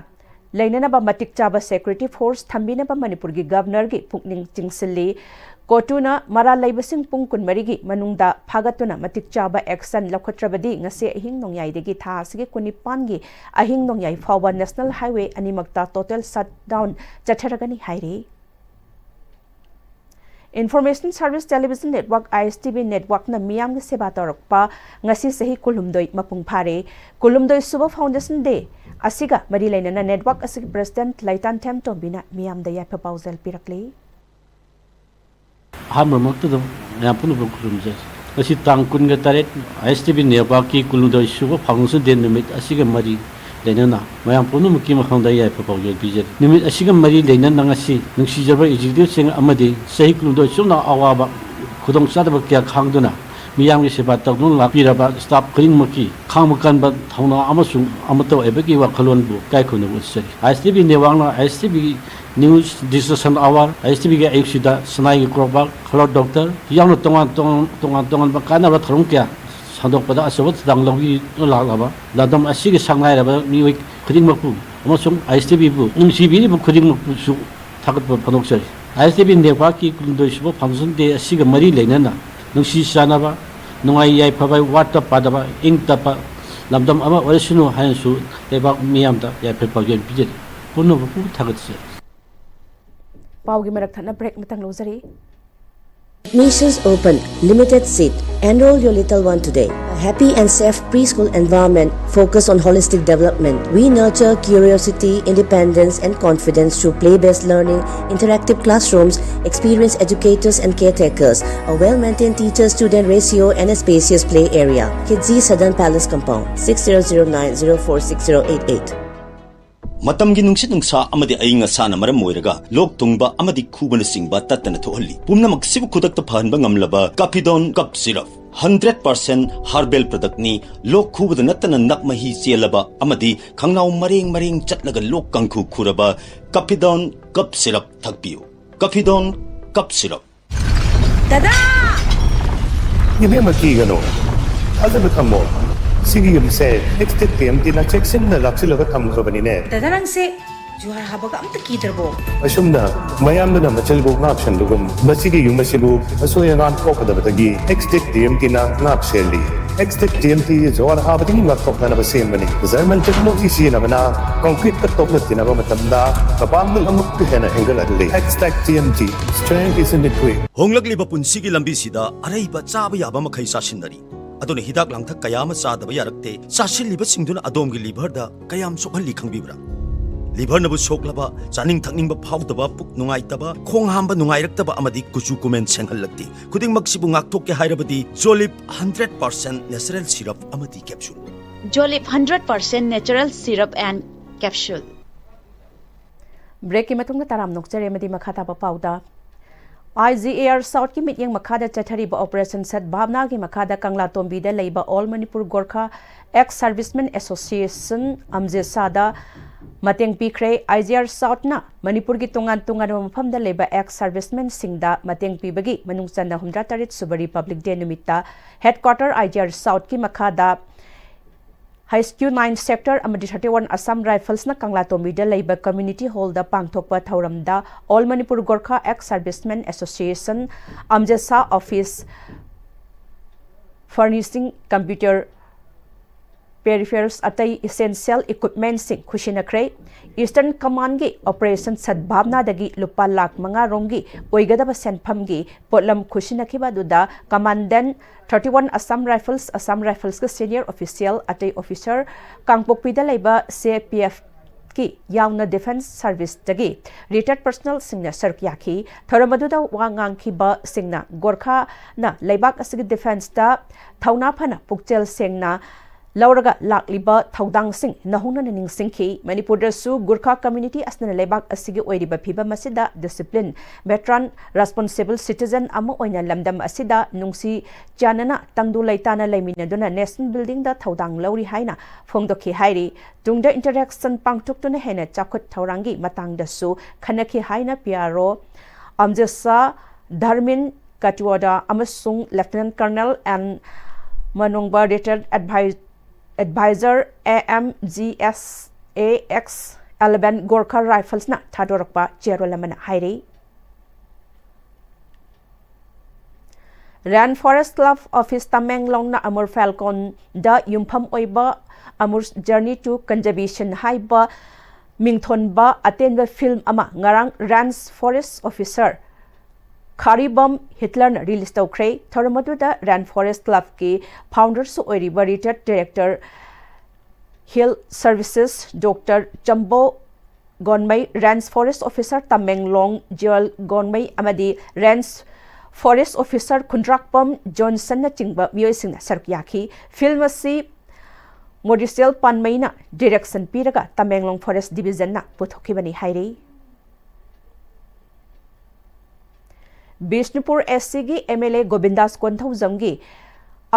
ꯂꯩꯅꯅꯕ ꯃꯇꯤꯛ ꯆꯥꯕ ꯁꯦꯀ꯭ꯌꯨꯔꯤꯇꯤ ꯐꯣꯔꯁ ꯊꯝꯕꯤꯅꯕ ꯃꯅꯤꯄꯨꯔꯒꯤ ꯒꯚꯔꯅꯔꯒꯤ ꯄꯨꯛꯅꯤꯡ ꯆꯤꯡꯁꯤꯜꯂꯤ꯫ ꯀꯣꯇꯨꯅ ꯃꯔꯥꯜ ꯂꯩꯕꯁꯤꯡ ꯄꯨꯡ ꯀꯨꯟꯃꯔꯤꯒꯤ ꯃꯅꯨꯡꯗ ꯐꯥꯒꯠꯇꯨꯅ ꯃꯇꯤꯛ ꯆꯥꯕ ꯑꯦꯛꯁꯟ ꯂꯧꯈꯠꯇ꯭ꯔꯕꯗꯤ ꯉꯁꯤ ꯑꯍꯤꯡ ꯅꯣꯡꯌꯥꯏꯗꯒꯤ ꯊꯥ ꯑꯁꯤꯒꯤ ꯀꯨꯟꯅꯤꯄꯥꯟꯒꯤ ꯑꯍꯤꯡ ꯅꯣꯡꯌꯥꯏ ꯐꯥꯎꯕ ꯅꯦꯁꯅꯦꯜ ꯍꯥꯏꯋꯦ ꯑꯅꯤꯃꯛꯇ ꯇꯣꯇꯦꯜ ꯁꯠ ꯗꯥꯎꯟ ꯆꯠꯊꯔꯒꯅꯤ ꯍꯥꯏꯔꯤ꯫ ꯏꯟꯐꯣꯔꯃꯦꯁꯟ ꯁꯥꯔꯚꯤꯁ ꯇꯦꯂꯤꯚꯤꯖꯟ ꯅꯦꯠꯋꯥꯔꯛ, ꯑꯥꯏ ꯑꯦꯁ ꯇꯤ ꯚꯤ ꯅꯦꯠꯋꯥꯔꯛꯅ ꯃꯤꯌꯥꯝꯒꯤ ꯁꯦꯕꯥ ꯇꯧꯔꯛꯄ ꯉꯁꯤ ꯆꯍꯤ ꯀꯨꯟꯍꯨꯝꯗꯣꯏ ꯃꯄꯨꯡ ꯐꯥꯔꯦ꯫ ꯀꯨꯟꯍꯨꯝꯗꯣꯏ ꯁꯨꯕ ꯐꯥꯎꯟꯗꯦꯁꯟ ꯗꯦ ꯑꯁꯤꯒ ꯃꯔꯤ ꯂꯩꯅꯅ ꯅꯦꯠꯋꯥꯔꯛ ꯑꯁꯤꯒꯤ ꯄ꯭ꯔꯦꯁꯤꯗꯦꯟꯠ ꯂꯩꯇꯥꯟꯊꯦꯝ ꯇꯣꯝꯕꯤꯅ ꯃꯤꯌꯥꯝꯗ ꯌꯥꯏꯐ ꯄꯥꯎꯖꯦꯜ ꯄꯤꯔꯛꯂꯤ꯫ ꯑꯍꯥꯟꯕꯃꯛꯇꯗ ꯃꯌꯥꯝ ꯄꯨꯝꯅꯃꯛ ꯈꯨꯔꯨꯝꯖꯔꯤ꯫ ꯉꯁꯤ ꯇꯥꯡ ꯀꯨꯟꯒ ꯇꯔꯦꯠ, ꯑꯥꯏ ꯑꯦꯁ ꯇꯤ ꯚꯤ ꯅꯦꯠꯋꯥꯔꯛꯀꯤ ꯀꯨꯟꯍꯨꯝꯗꯣꯏ ꯁꯨꯕ ꯐꯥꯎꯟꯗꯦꯁꯟ ꯗꯦ ꯅꯨꯃꯤꯠ ꯑꯁꯤꯒ ꯃꯔꯤ ꯂꯩꯅꯅ ꯃꯌꯥꯝ ꯄꯨꯝꯅꯃꯛꯀꯤ ꯃꯐꯝꯗ ꯌꯥꯏꯐ ꯄꯥꯎꯖꯦꯜ ꯄꯤꯖꯔꯤ꯫ ꯅꯨꯃꯤꯠ ꯑꯁꯤꯒ ꯃꯔꯤ ꯂꯩꯅꯅ ꯉꯁꯤ ꯅꯨꯡꯁꯤꯖꯕ ꯑꯦꯛꯖꯤꯀ꯭ꯌꯨꯇꯤꯚꯁꯤꯡ ꯑꯃꯗꯤ ꯆꯍꯤ ꯀꯨꯟꯍꯨꯝꯗꯣꯏ ꯁꯨꯞꯅ ꯑꯋꯥꯕ ꯈꯨꯗꯣꯡꯆꯥꯗꯕ ꯀꯌꯥ ꯈꯥꯡꯗꯨꯅ ꯃꯤꯌꯥꯝꯒꯤ ꯁꯦꯕꯥ ꯇꯧꯗꯨꯅ ꯂꯥꯛꯄꯤꯔꯕ ꯁ꯭ꯇꯥꯐ ꯈꯨꯗꯤꯡꯃꯛꯀꯤ ꯈꯥꯡꯕ ꯀꯟꯕ ꯊꯧꯅꯥ ꯑꯃꯁꯨꯡ ꯑꯃꯠꯇ ꯑꯣꯏꯕꯒꯤ ꯋꯥꯈꯜꯂꯣꯟꯕꯨ ꯏꯀꯥꯏ ꯈꯨꯝꯅꯕ ꯎꯠꯆꯔꯤ꯫ ꯑꯥꯏ ꯑꯦꯁ ꯇꯤ ꯚꯤ ꯅꯦꯠꯋꯥꯔꯛꯅ ꯑꯥꯏ ꯑꯦꯁ ꯇꯤ ꯚꯤꯒꯤ ꯅ꯭ꯌꯨꯁ ꯗꯤꯁꯀꯁꯟ ꯑꯋꯥꯔ, ꯑꯥꯏ ꯑꯦꯁ ꯇꯤ ꯚꯤꯒꯤ ꯑꯌꯨꯛꯁꯤꯗ ꯁꯅꯥꯒꯤ ꯀ꯭ꯔꯣꯕꯥꯛ, ꯍꯦꯜꯂꯣ ꯗꯣꯛꯇꯔ ꯌꯥꯎꯅ ꯇꯣꯉꯥꯟ ꯇꯣꯉꯥꯟ, ꯇꯣꯉꯥꯟ ꯇꯣꯉꯥꯟꯕ ꯀꯥꯟꯅꯕ ꯊꯧꯔꯝ ꯀꯌꯥ ꯁꯟꯗꯣꯛꯄꯗ ꯑꯆꯧꯕ ꯊꯧꯗꯥꯡ ꯂꯧꯕꯤꯗꯨꯅ ꯂꯥꯛꯂꯕ ꯂꯝꯗꯝ ꯑꯁꯤꯒꯤ ꯁꯛꯅꯥꯏꯔꯕ ꯃꯤꯑꯣꯏ ꯈꯨꯗꯤꯡꯃꯛꯄꯨ ꯑꯃꯁꯨꯡ ꯑꯥꯏ ꯑꯦꯁ ꯇꯤ ꯚꯤꯕꯨ ꯅꯨꯡꯁꯤꯕꯤꯔꯤꯕ ꯈꯨꯗꯤꯡꯃꯛꯄꯨꯁꯨ ꯊꯥꯒꯠꯄ ꯐꯣꯡꯗꯣꯛꯆꯔꯤ꯫ ꯑꯥꯏ ꯑꯦꯁ ꯇꯤ ꯚꯤ ꯅꯦꯠꯋꯥꯔꯛꯀꯤ ꯀꯨꯟꯍꯨꯝꯗꯣꯏ ꯁꯨꯕ ꯐꯥꯎꯟꯗꯦꯁꯟ ꯗꯦ ꯑꯁꯤꯒ ꯃꯔꯤ ꯂꯩꯅꯅ ꯅꯨꯡꯁꯤ ꯆꯥꯟꯅꯕ, ꯅꯨꯡꯉꯥꯏ ꯌꯥꯏꯐꯕ, ꯋꯥꯠꯇ ꯄꯥꯗꯕ, ꯏꯪ ꯇꯞꯄ ꯂꯝꯗꯝ ꯑꯃ ꯑꯣꯏꯔꯁꯅꯨ ꯍꯥꯏꯅꯁꯨ ꯂꯩꯕꯥꯛ ꯃꯤꯌꯥꯝꯗ ꯌꯥꯏꯐ ꯄꯥꯎꯖꯦꯜ ꯄꯤꯖꯔꯤ꯫ ꯄꯨꯝꯅꯃꯛꯄꯨ ꯊꯥꯒꯠꯆꯔꯤ꯫ ꯄꯥꯎꯒꯤ ꯃꯔꯛ ꯊꯠꯅ break ꯃꯇꯪ ꯂꯧꯖꯔꯤ꯫ Admissions open. Limited seat. Enroll your little one today. A happy and safe preschool environment focused on holistic development. We nurture curiosity, independence, and confidence through play based learning, interactive classrooms, experienced educators and caretakers, a well maintained teacher student ratio, and a spacious play area. Kidzi Southern Palace Compound, six zero zero nine zero four six zero eight eight. ꯃꯇꯝꯒꯤ ꯅꯨꯡꯁꯤꯠ ꯅꯨꯡꯁꯥ ꯑꯃꯗꯤ ꯑꯏꯪ ꯑꯁꯥꯅ ꯃꯔꯝ ꯑꯣꯏꯔꯒ ꯂꯣꯛ ꯊꯨꯡꯕ ꯑꯃꯗꯤ ꯈꯨꯕꯅꯆꯤꯡꯕ ꯇꯠꯇꯅ ꯊꯣꯛꯍꯜꯂꯤ꯫ ꯄꯨꯝꯅꯃꯛꯁꯤꯕꯨ ꯈꯨꯗꯛꯇ ꯐꯍꯟꯕ ꯉꯝꯂꯕ ꯀꯥꯐꯤꯗꯣꯟ ꯀꯞ ꯁꯤꯔꯞ, ꯍꯟꯗ꯭ꯔꯦꯠ ꯄꯥꯔꯁꯦꯟ ꯍꯥꯔꯕꯦꯜ ꯄ꯭ꯔꯗꯛꯅꯤ꯫ ꯂꯣꯛ ꯈꯨꯕꯗ ꯅꯠꯇꯅ ꯅꯞ ꯃꯍꯤ ꯆꯦꯜꯂꯕ ꯑꯃꯗꯤ ꯈꯪꯅꯥꯎ ꯃꯔꯦꯡ ꯃꯔꯦꯡ ꯆꯠꯂꯒ ꯂꯣꯛ ꯀꯥꯡꯈꯨ ꯈꯨꯔꯕ ꯀꯥꯐꯤꯗꯣꯟ ꯀꯞ ꯁꯤꯔꯞ ꯊꯛꯄꯤꯌꯨ꯫ ꯀꯥꯐꯤꯗꯣꯟ ꯀꯞ ꯁꯤꯔꯞ꯫ ꯗꯗꯥ! ꯏꯕꯦꯝꯃ, ꯀꯤꯒꯅꯨ, ꯊꯥꯖꯕ ꯊꯝꯃꯣ꯫ ꯁꯤꯒꯤ ꯌꯨꯝꯁꯦ ꯑꯦꯛꯁꯇꯦꯛ ꯇꯤ ꯑꯦꯝ ꯇꯤꯅ ꯆꯦꯛꯁꯤꯟꯅ ꯂꯥꯛꯁꯤꯜꯂꯒ ꯊꯝꯈ꯭ꯔꯕꯅꯤꯅꯦ꯫ ꯗꯗꯥ, ꯅꯪꯁꯦ ꯖꯨꯍꯥꯔ ꯍꯥꯕꯒ ꯑꯝꯇ ꯀꯤꯗ꯭ꯔꯕꯣ? ꯑꯁꯨꯝꯅ ꯃꯌꯥꯝꯗꯨꯅ ꯃꯆꯤꯜꯕꯨ ꯉꯥꯛ ꯁꯦꯟꯕꯒꯨꯝ, ꯃꯁꯤꯒꯤ ꯌꯨꯝ ꯑꯁꯤꯕꯨ ꯑꯁꯣꯏ ꯑꯉꯥꯝ ꯊꯣꯛꯀꯗꯕꯗꯒꯤ ꯑꯦꯛꯁꯇꯦꯛ ꯇꯤ ꯑꯦꯝ ꯇꯤꯅ ꯉꯥꯛ ꯁꯦꯜꯂꯤ꯫ ꯑꯦꯛꯁꯇꯦꯛ ꯇꯤ ꯑꯦꯝ ꯇꯤ ꯖꯨꯍꯥꯔ ꯍꯥꯕꯗꯒꯤ ꯉꯥꯛꯊꯣꯛꯅꯅꯕ ꯁꯦꯝꯕꯅꯤ꯫ ꯖꯔꯃꯟ ꯇꯦꯛꯅꯣꯂꯣꯖꯤ ꯁꯤꯖꯤꯟꯅꯕꯅ ꯀꯪꯀ꯭ꯔꯤꯠꯀ ꯇꯣꯛꯅ ꯇꯤꯟꯅꯕ ꯃꯇꯝꯗ ꯃꯄꯥꯡꯒꯜ ꯑꯃꯨꯛꯀ ꯍꯦꯟꯅ ꯍꯦꯟꯒꯠꯍꯜꯂꯤ꯫ ꯑꯦꯛꯁꯇꯦꯛ T M T, strength is in the grip. ꯍꯣꯡꯂꯛꯂꯤꯕ ꯄꯨꯟꯁꯤꯒꯤ ꯂꯝꯕꯤꯁꯤꯗ ꯑꯔꯩꯕ ꯆꯥꯕ ꯌꯥꯕ ꯃꯈꯩ ꯆꯥꯁꯤꯟꯅꯔꯤ꯫ ꯑꯗꯨꯅ ꯍꯤꯗꯥꯛ ꯂꯥꯡꯊꯛ ꯀꯌꯥ ꯑꯃ ꯆꯥꯗꯕ ꯌꯥꯔꯛꯇꯦ꯫ ꯆꯥꯁꯤꯜꯂꯤꯕꯁꯤꯡꯗꯨꯅ ꯑꯗꯣꯝꯒꯤ ꯂꯤꯚꯔꯗ ꯀꯌꯥꯝ ꯁꯣꯛꯍꯜꯂꯤ ꯈꯪꯕꯤꯕ꯭ꯔꯥ? ꯂꯤꯚꯔꯅꯕꯨ ꯁꯣꯛꯂꯕ, ꯆꯥꯅꯤꯡ ꯊꯛꯅꯤꯡꯕ ꯐꯥꯎꯗꯕ, ꯄꯨꯛ ꯅꯨꯡꯉꯥꯏꯇꯕ, ꯈꯣꯡ ꯍꯥꯝꯕ ꯅꯨꯡꯉꯥꯏꯔꯛꯇꯕ ꯑꯃꯗꯤ ꯀꯨꯆꯨ ꯀꯨꯃꯦꯟ ꯁꯦꯡꯍꯜꯂꯛꯇꯦ꯫ ꯈꯨꯗꯤꯡꯃꯛꯁꯤꯕꯨ ꯉꯥꯛꯊꯣꯛꯀꯦ ꯍꯥꯏꯔꯕꯗꯤ ꯖꯣꯂꯤꯞ ꯍꯟꯗ꯭ꯔꯦꯠ ꯄꯥꯔꯁꯦꯟ natural syrup ꯑꯃꯗꯤ capsule꯫ Jolip hundred percent natural syrup and capsule. ꯕ꯭ꯔꯦꯛꯀꯤ ꯃꯇꯨꯡꯗ ꯇꯔꯥꯝ ꯅꯣꯛꯆꯔꯤ ꯑꯃꯗꯤ ꯃꯈꯥ ꯇꯥꯕ ꯄꯥꯎꯗ꯫ ꯑꯥꯏ ꯖꯤ ꯑꯦ ꯑꯥꯔ ꯁꯥꯎꯠꯀꯤ ꯃꯤꯠꯌꯦꯡ ꯃꯈꯥꯗ ꯆꯠꯊꯔꯤꯕ ꯑꯣꯄꯔꯦꯁꯟ ꯁꯠꯚꯥꯕꯅꯥꯒꯤ ꯃꯈꯥꯗ ꯀꯪꯂꯥꯇꯣꯝꯕꯤꯗ ꯂꯩꯕ All Manipur Gorkha Ex Servicemen Association, ꯑꯝꯖꯦꯁꯥꯗ ꯃꯇꯦꯡ ꯄꯤꯈ꯭ꯔꯦ꯫ ꯑꯥꯏ ꯖꯤ ꯑꯥꯔ ꯁꯥꯎꯠꯅ ꯃꯅꯤꯄꯨꯔꯒꯤ ꯇꯣꯉꯥꯟ ꯇꯣꯉꯥꯟꯕ ꯃꯐꯝꯗ ꯂꯩꯕ ꯑꯦꯛꯁ ꯁꯔꯚꯤꯁꯃꯦꯟꯁꯤꯡꯗ ꯃꯇꯦꯡ ꯄꯤꯕꯒꯤ ꯃꯅꯨꯡ ꯆꯟꯅ ꯍꯨꯝꯗ꯭ꯔꯥ ꯇꯔꯦꯠ ꯁꯨꯕ ꯔꯤꯄꯕ꯭ꯂꯤꯛ ꯗꯦ ꯅꯨꯃꯤꯠꯇ ꯍꯦꯗꯀ꯭ꯋꯥꯇꯔ ꯑꯥꯏ ꯖꯤ ꯑꯥꯔ ꯁꯥꯎꯠꯀꯤ ꯃꯈꯥꯗ ꯍꯩꯆ ꯀ꯭ꯌꯨ ꯅꯥꯏꯟ ꯁꯦꯛꯇꯔ ꯑꯃꯗꯤ ꯊꯥꯔꯇꯤ ꯋꯥꯟ ꯑꯁꯥꯝ ꯔꯥꯏꯐꯜꯁꯅ ꯀꯪꯂꯥꯇꯣꯝꯕꯤꯗ ꯂꯩꯕ ꯀꯝꯃ꯭ꯌꯨꯅꯤꯇꯤ ꯍꯣꯜꯗ ꯄꯥꯡꯊꯣꯛꯄ ꯊꯧꯔꯝꯗ All Manipur Gorkha Ex Servicemen Association, ꯑꯝꯖꯦꯁꯥ office furnishing, computer peripherals, ꯑꯇꯩ essential equipmentꯁꯤꯡ ꯈꯨꯠꯁꯤꯟꯅꯈ꯭ꯔꯦ꯫ ꯏꯁꯇꯔꯟ ꯀꯃꯥꯟꯒꯤ ꯑꯣꯄꯔꯦꯁꯟ ꯁꯠꯚꯥꯕꯅꯥꯗꯒꯤ ꯂꯨꯄꯥ ꯂꯥꯈ ꯃꯉꯥ ꯔꯣꯝꯒꯤ ꯑꯣꯏꯒꯗꯕ ꯁꯦꯟꯐꯝꯒꯤ ꯄꯣꯠꯂꯝ ꯈꯨꯠꯁꯤꯟꯅꯈꯤꯕ ꯑꯗꯨꯗ commandant thirty one Assam rifles, Assam ꯔꯥꯏꯐꯜꯁꯀꯤ ꯁꯦꯅꯤꯌꯔ ꯑꯣꯐꯤꯁꯤꯌꯦꯜ, ꯑꯇꯩ ꯑꯣꯐꯤꯁꯔ, ꯀꯥꯡꯄꯣꯛꯄꯤꯗ ꯂꯩꯕ ꯁꯤ ꯑꯥꯏ ꯄꯤ ꯑꯦꯐꯀꯤ ꯌꯥꯎꯅ ꯗꯤꯐꯦꯟꯁ ꯁꯔꯚꯤꯁꯇꯒꯤ ꯔꯤꯇꯥꯌꯔꯠ ꯄꯔꯁꯅꯦꯜꯁꯤꯡꯅ ꯁꯔꯨꯛ ꯌꯥꯈꯤ꯫ ꯊꯧꯔꯝ ꯑꯗꯨꯗ ꯋꯥ ꯉꯥꯡꯈꯤꯕꯁꯤꯡꯅ ꯒꯣꯔꯈꯥꯅ ꯂꯩꯕꯥꯛ ꯑꯁꯤꯒꯤ ꯗꯤꯐꯦꯟꯁꯇ ꯊꯧꯅꯥ ꯐꯅ ꯄꯨꯛꯆꯦꯜ ꯁꯦꯡꯅ ꯂꯧꯔꯒ ꯂꯥꯛꯂꯤꯕ ꯊꯧꯗꯥꯡꯁꯤꯡ ꯅꯧꯍꯧꯅꯅ ꯅꯤꯡꯁꯤꯡꯈꯤ꯫ ꯃꯅꯤꯄꯨꯔꯗꯁꯨ ꯒꯨꯔꯈꯥ community ꯑꯁꯤꯅ ꯂꯩꯕꯥꯛ ꯑꯁꯤꯒꯤ ꯑꯣꯏꯔꯤꯕ ꯐꯤꯕꯝ ꯑꯁꯤꯗ discipline, veteran, responsible citizen ꯑꯃ ꯑꯣꯏꯅ ꯂꯝꯗꯝ ꯑꯁꯤꯗ ꯅꯨꯡꯁꯤ ꯆꯥꯟꯅꯅ ꯇꯪꯗꯨ ꯂꯩꯇꯥꯅ ꯂꯩꯃꯤꯟꯅꯗꯨꯅ national buildingꯗ ꯊꯧꯗꯥꯡ ꯂꯧꯔꯤ ꯍꯥꯏꯅ ꯐꯣꯡꯗꯣꯛꯈꯤ ꯍꯥꯏꯔꯤ꯫ ꯇꯨꯡꯗ interaction ꯄꯥꯡꯊꯣꯛꯇꯨꯅ ꯍꯦꯟꯅ ꯆꯥꯎꯈꯠ ꯊꯧꯔꯥꯡꯒꯤ ꯃꯇꯥꯡꯗꯁꯨ ꯈꯟꯅꯈꯤ ꯍꯥꯏꯅ P R O ꯑꯝꯖꯦꯁꯥ ꯙꯔꯃꯤꯟ ꯀꯇꯨꯋꯥꯗ ꯑꯃꯁꯨꯡ Lieutenant Colonel N ꯃꯅꯣꯡꯕ, retired advi-, advisor, A M G S A X eleven Gorkha Riflesꯅ ꯊꯥꯗꯣꯔꯛꯄ ꯆꯦꯔꯣꯜ ꯑꯃꯅ ꯍꯥꯏꯔꯤ꯫ Rainforest Club Office ꯇꯃꯦꯡꯂꯣꯡꯅ Amur Falconꯗ ꯌꯨꯝꯐꯝ ꯑꯣꯏꯕ Amur's Journey to Conservation ꯍꯥꯏꯕ ꯃꯤꯡꯊꯣꯟꯕ ꯑꯇꯦꯟꯕ film ꯑꯃ ꯉꯔꯥꯡ Rainforest Officer ꯈꯥꯔꯤꯕꯝ ꯍꯤꯠꯂꯔꯅ release ꯇꯧꯈ꯭ꯔꯦ꯫ ꯊꯧꯔꯝ ꯑꯗꯨꯗ Rainforest Clubꯀꯤ founderꯁꯨ ꯑꯣꯏꯔꯤꯕ retired director Health Services Doctor Chambo Gonmei, Rainforest Officer Tamenglong Joyel Gonmei ꯑꯃꯗꯤ Rain Forest Officer ꯈꯨꯟꯗ꯭ꯔꯥꯛꯄꯝ ꯖꯣꯟꯁꯟꯅꯆꯤꯡꯕ ꯃꯤꯑꯣꯏꯁꯤꯡꯅ ꯁꯔꯨꯛ ꯌꯥꯈꯤ꯫ Film ꯑꯁꯤ ꯃꯣꯗꯤꯁꯦꯜ ꯄꯥꯟꯃꯩꯅ direction ꯄꯤꯔꯒ ꯇꯃꯦꯡꯂꯣꯡ Forest Divisionꯅ ꯄꯨꯊꯣꯛꯈꯤꯕꯅꯤ ꯍꯥꯏꯔꯤ꯫ ꯕꯤꯁꯅꯨꯄꯨꯔ ACꯒꯤ MLA ꯒꯣꯕꯤꯟꯗꯥꯁ ꯀꯣꯟꯊꯧꯖꯝꯒꯤ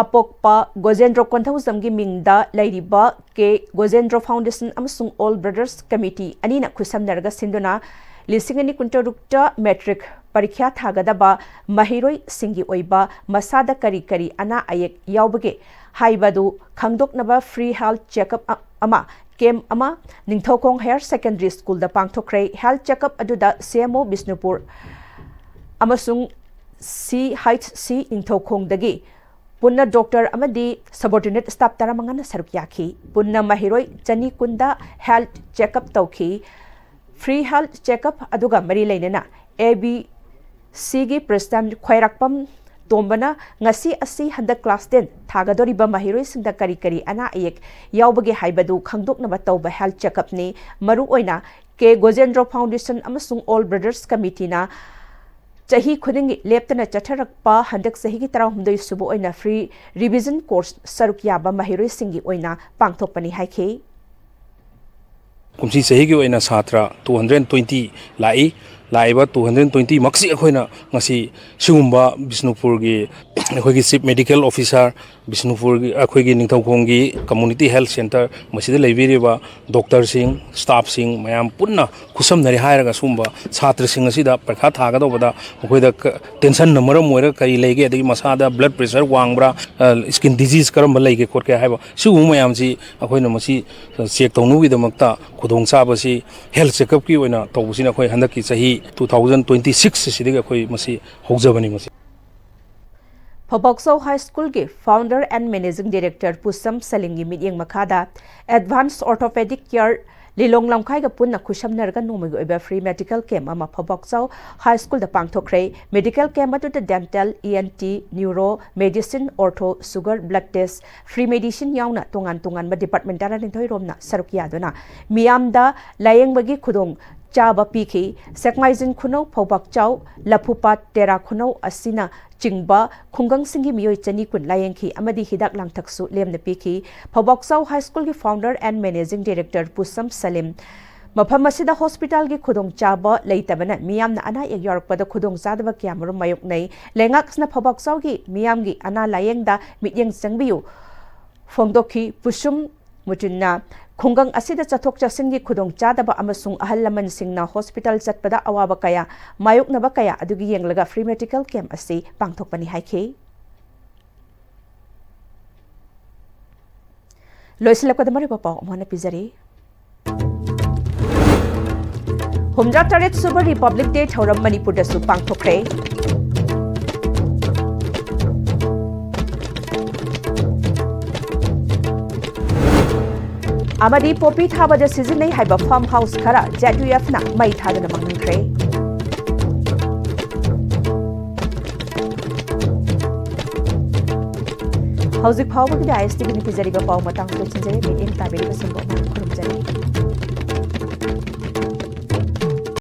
ꯑꯄꯣꯛꯄ ꯒꯣꯖꯦꯟꯗ꯭ꯔꯣ ꯀꯣꯟꯊꯧꯖꯝꯒꯤ ꯃꯤꯡꯗ ꯂꯩꯔꯤꯕ K ꯒꯣꯖꯦꯟꯗ꯭ꯔꯣ Foundation ꯑꯃꯁꯨꯡ All Brothers Committee ꯑꯅꯤꯅ ꯈꯨꯠꯁꯝꯅꯔꯒ ꯁꯤꯟꯗꯨꯅ ꯂꯤꯁꯤꯡ ꯑꯅꯤ ꯀꯨꯟꯇꯔꯨꯛꯇ matric ꯄꯔꯤꯈ꯭ꯌꯥ ꯊꯥꯒꯗꯕ ꯃꯍꯩꯔꯣꯏꯁꯤꯡꯒꯤ ꯑꯣꯏꯕ ꯃꯁꯥꯗ ꯀꯔꯤ ꯀꯔꯤ ꯑꯅꯥ ꯑꯌꯦꯛ ꯌꯥꯎꯕꯒꯦ ꯍꯥꯏꯕꯗꯨ ꯈꯪꯗꯣꯛꯅꯕ free health checkup ꯑ-, ꯑꯃ camp ꯑꯃ Ningthoukhong Higher Secondary Schoolꯗ ꯄꯥꯡꯊꯣꯛꯈ꯭ꯔꯦ꯫ Health checkup ꯑꯗꯨꯗ CMO ꯕꯤꯁꯅꯨꯄꯨꯔ ꯑꯃꯁꯨꯡ CHC ꯅꯤꯡꯊꯧꯈꯣꯡꯗꯒꯤ ꯄꯨꯟꯅ doctor ꯑꯃꯗꯤ subordinate staff ꯇꯔꯥꯃꯉꯥꯅ ꯁꯔꯨꯛ ꯌꯥꯈꯤ꯫ ꯄꯨꯟꯅ ꯃꯍꯩꯔꯣꯏ ꯆꯅꯤ ꯀꯨꯟꯗ health checkup ꯇꯧꯈꯤ꯫ Free health checkup ꯑꯗꯨꯒ ꯃꯔꯤ ꯂꯩꯅꯅ ABCꯒꯤ president ꯈ꯭ꯋꯥꯏꯔꯥꯛꯄꯝ ꯇꯣꯝꯕꯅ ꯉꯁꯤ ꯑꯁꯤ ꯍꯟꯗꯛ class ten ꯊꯥꯒꯗꯧꯔꯤꯕ ꯃꯍꯩꯔꯣꯏꯁꯤꯡꯗ ꯀꯔꯤ ꯀꯔꯤ ꯑꯅꯥ ꯑꯌꯦꯛ ꯌꯥꯎꯕꯒꯦ ꯍꯥꯏꯕꯗꯨ ꯈꯪꯗꯣꯛꯅꯕ ꯇꯧꯕ health checkupꯅꯤ꯫ ꯃꯔꯨꯑꯣꯏꯅ K ꯒꯣꯖꯦꯟꯗ꯭ꯔꯣ Foundation ꯑꯃꯁꯨꯡ All Brothers Committeeꯅ ꯆꯍꯤ ꯈꯨꯗꯤꯡꯒꯤ ꯂꯦꯞꯇꯅ ꯆꯠꯊꯔꯛꯄ ꯍꯟꯗꯛ ꯆꯍꯤꯒꯤ ꯇꯔꯥꯍꯨꯝꯗꯣꯏ ꯁꯨꯕ ꯑꯣꯏꯅ free revision course ꯁꯔꯨꯛ ꯌꯥꯕ ꯃꯍꯩꯔꯣꯏꯁꯤꯡꯒꯤ ꯑꯣꯏꯅ ꯄꯥꯡꯊꯣꯛꯄꯅꯤ ꯍꯥꯏꯈꯤ꯫ ꯀꯨꯝꯁꯤ ꯆꯍꯤꯒꯤ ꯑꯣꯏꯅ ꯁꯥꯇ꯭ꯔ two hundred twenty ꯂꯥꯛꯏ꯫ ꯂꯥꯛꯏꯕ two hundred twenty ꯃꯛꯁꯤ ꯑꯩꯈꯣꯏꯅ ꯉꯁꯤ ꯁꯤꯒꯨꯝꯕ ꯕꯤꯁꯅꯨꯄꯨꯔꯒꯤ ꯑꯩꯈꯣꯏꯒꯤ Chief Medical Officer, ꯕꯤꯁꯅꯨꯄꯨꯔꯒꯤ ꯑꯩꯈꯣꯏꯒꯤ ꯅꯤꯡꯊꯧꯈꯣꯡꯒꯤ Community Health Centre, ꯃꯁꯤꯗ ꯂꯩꯕꯤꯔꯤꯕ doctorꯁꯤꯡ, staffꯁꯤꯡ ꯃꯌꯥꯝ ꯄꯨꯟꯅ ꯈꯨꯠꯁꯝꯅꯔꯤ ꯍꯥꯏꯔꯒ ꯁꯤꯒꯨꯝꯕ ꯁꯥꯇ꯭ꯔꯁꯤꯡ ꯑꯁꯤꯗ ꯄꯔꯤꯈꯥ ꯊꯥꯒꯗꯧꯕꯗ ꯃꯈꯣꯏꯗ ꯀ-, tensionꯅ ꯃꯔꯝ ꯑꯣꯏꯔꯒ ꯀꯔꯤ ꯂꯩꯒꯦ, ꯑꯗꯒꯤ ꯃꯁꯥꯗ blood pressure ꯋꯥꯡꯕ꯭ꯔꯥ, ꯑ, skin disease ꯀꯔꯝꯕ ꯂꯩꯒꯦ ꯈꯣꯠꯀꯦ ꯍꯥꯏꯕ ꯁꯤꯒꯨꯝꯕ ꯃꯌꯥꯝꯁꯤ ꯑꯩꯈꯣꯏꯅ ꯃꯁꯤ check ꯇꯧꯅꯕꯒꯤꯗꯃꯛꯇ ꯈꯨꯗꯣꯡꯆꯥꯕꯁꯤ health checkupꯀꯤ ꯑꯣꯏꯅ ꯇꯧꯕꯁꯤꯅ ꯑꯩꯈꯣꯏ ꯍꯟꯗꯛꯀꯤ ꯆꯍꯤ two thousand twenty six ꯑꯁꯤꯗꯒꯤ ꯑꯩꯈꯣꯏ ꯃꯁꯤ ꯍꯧꯖꯕꯅꯤ꯫ ꯃꯁꯤ ꯐꯧꯕꯥꯛꯆꯧ High Schoolꯒꯤ Founder and Managing Director ꯄꯨꯁꯝ ꯁꯂꯤꯝꯒꯤ ꯃꯤꯠꯌꯦꯡ ꯃꯈꯥꯗ Advanced Orthopedic Care ꯂꯤꯂꯣꯡ ꯂꯝꯈꯥꯏꯒ ꯄꯨꯟꯅ ꯈꯨꯠꯁꯝꯅꯔꯒ ꯅꯣꯡꯃꯒꯤ ꯑꯣꯏꯕ free medical camp ꯑꯃ ꯐꯧꯕꯥꯛꯆꯧ High Schoolꯗ ꯄꯥꯡꯊꯣꯛꯈ꯭ꯔꯦ꯫ Medical camp ꯑꯗꯨꯗ dental, E N T, neuro, medicine, ortho, sugar, blood test, free medicine ꯌꯥꯎꯅ ꯇꯣꯉꯥꯟ ꯇꯣꯉꯥꯟꯕ department ꯇꯔꯥꯅꯤꯊꯣꯏ ꯔꯣꯝꯅ ꯁꯔꯨꯛ ꯌꯥꯗꯨꯅ ꯃꯤꯌꯥꯝꯗ ꯂꯥꯌꯦꯡꯕꯒꯤ ꯈꯨꯗꯣꯡ ꯆꯥꯕ ꯄꯤꯈꯤ꯫ ꯁꯦꯛꯃꯥꯏꯖꯤꯡ ꯈꯨꯅꯧ, ꯐꯧꯕꯥꯛꯆꯧ, ꯂꯐꯨꯄꯥꯠ, ꯇꯦꯔꯥ ꯈꯨꯅꯧ ꯑꯁꯤꯅ ꯆꯤꯡꯕ ꯈꯨꯡꯒꯪꯁꯤꯡꯒꯤ ꯃꯤꯑꯣꯏ ꯆꯅꯤ ꯀꯨꯟ ꯂꯥꯌꯦꯡꯈꯤ ꯑꯃꯗꯤ ꯍꯤꯗꯥꯛ ꯂꯥꯡꯊꯛꯁꯨ ꯂꯦꯝꯅ ꯄꯤꯈꯤ꯫ ꯐꯧꯕꯥꯛꯆꯧ High Schoolꯒꯤ Founder and Managing Director ꯄꯨꯁꯝ ꯁꯂꯤꯝ ꯃꯐꯝ ꯑꯁꯤꯗ hospitalꯒꯤ ꯈꯨꯗꯣꯡꯆꯥꯕ ꯂꯩꯇꯕꯅ ꯃꯤꯌꯥꯝꯅ ꯑꯅꯥ ꯑꯌꯦꯛ ꯌꯥꯎꯔꯛꯄꯗ ꯈꯨꯗꯣꯡꯆꯥꯗꯕ ꯀꯌꯥꯃꯔꯨꯝ ꯃꯥꯌꯣꯛꯅꯩ꯫ ꯂꯩꯉꯥꯛꯁꯤꯅ ꯐꯧꯕꯥꯛꯆꯧꯒꯤ ꯃꯤꯌꯥꯝꯒꯤ ꯑꯅꯥ ꯂꯥꯌꯦꯡꯗ ꯃꯤꯠꯌꯦꯡ ꯆꯪꯕꯤꯌꯨ ꯐꯣꯡꯗꯣꯛꯈꯤ꯫ ꯄꯨꯁꯝ ꯃꯨꯇꯨꯟꯅ ꯈꯨꯡꯒꯪ ꯑꯁꯤꯗ ꯆꯠꯊꯣꯛ ꯆꯠꯁꯤꯟꯒꯤ ꯈꯨꯗꯣꯡꯆꯥꯗꯕ ꯑꯃꯁꯨꯡ ꯑꯍꯜ ꯂꯃꯟꯁꯤꯡꯅ hospital ꯆꯠꯄꯗ ꯑꯋꯥꯕ ꯀꯌꯥ ꯃꯥꯌꯣꯛꯅꯕ ꯀꯌꯥ ꯑꯗꯨꯒꯤ ꯌꯦꯡꯂꯒ free medical camp ꯑꯁꯤ ꯄꯥꯡꯊꯣꯛꯄꯅꯤ ꯍꯥꯏꯈꯤ꯫ ꯂꯣꯏꯁꯤꯜꯂꯛꯄꯗ ꯃꯔꯨꯑꯣꯏꯕ ꯄꯥꯎ ꯑꯃꯨꯛ ꯍꯟꯅ ꯄꯤꯖꯔꯤ꯫ ꯍꯨꯝꯗ꯭ꯔꯥ ꯇꯔꯦꯠ ꯁꯨꯕ Republic Day ꯊꯧꯔꯝ ꯃꯅꯤꯄꯨꯔꯗꯁꯨ ꯄꯥꯡꯊꯣꯛꯈ꯭ꯔꯦ꯫ ꯑꯃꯗꯤ ꯄꯣꯄꯤ ꯊꯥꯕꯗ ꯁꯤꯖꯤꯟꯅꯩ ꯍꯥꯏꯕ farm house ꯈꯔ Z U Fꯅ ꯃꯩ ꯊꯥꯗꯨꯅ ꯃꯥꯡꯍꯟꯈ꯭ꯔꯦ꯫ ꯍꯧꯖꯤꯛ ꯐꯥꯎꯕꯒꯤꯗꯤ ISTVꯅ ꯄꯤꯖꯔꯤꯕ ꯄꯥꯎ ꯃꯇꯥꯡ ꯂꯣꯏꯁꯤꯟꯖꯔꯦ꯫ ꯃꯤꯠꯌꯦꯡ ꯇꯥꯕꯤꯔꯤꯕꯁꯤꯡꯕꯨ ꯑꯃꯨꯛ ꯈꯨꯔꯨꯝꯖꯔꯤ꯫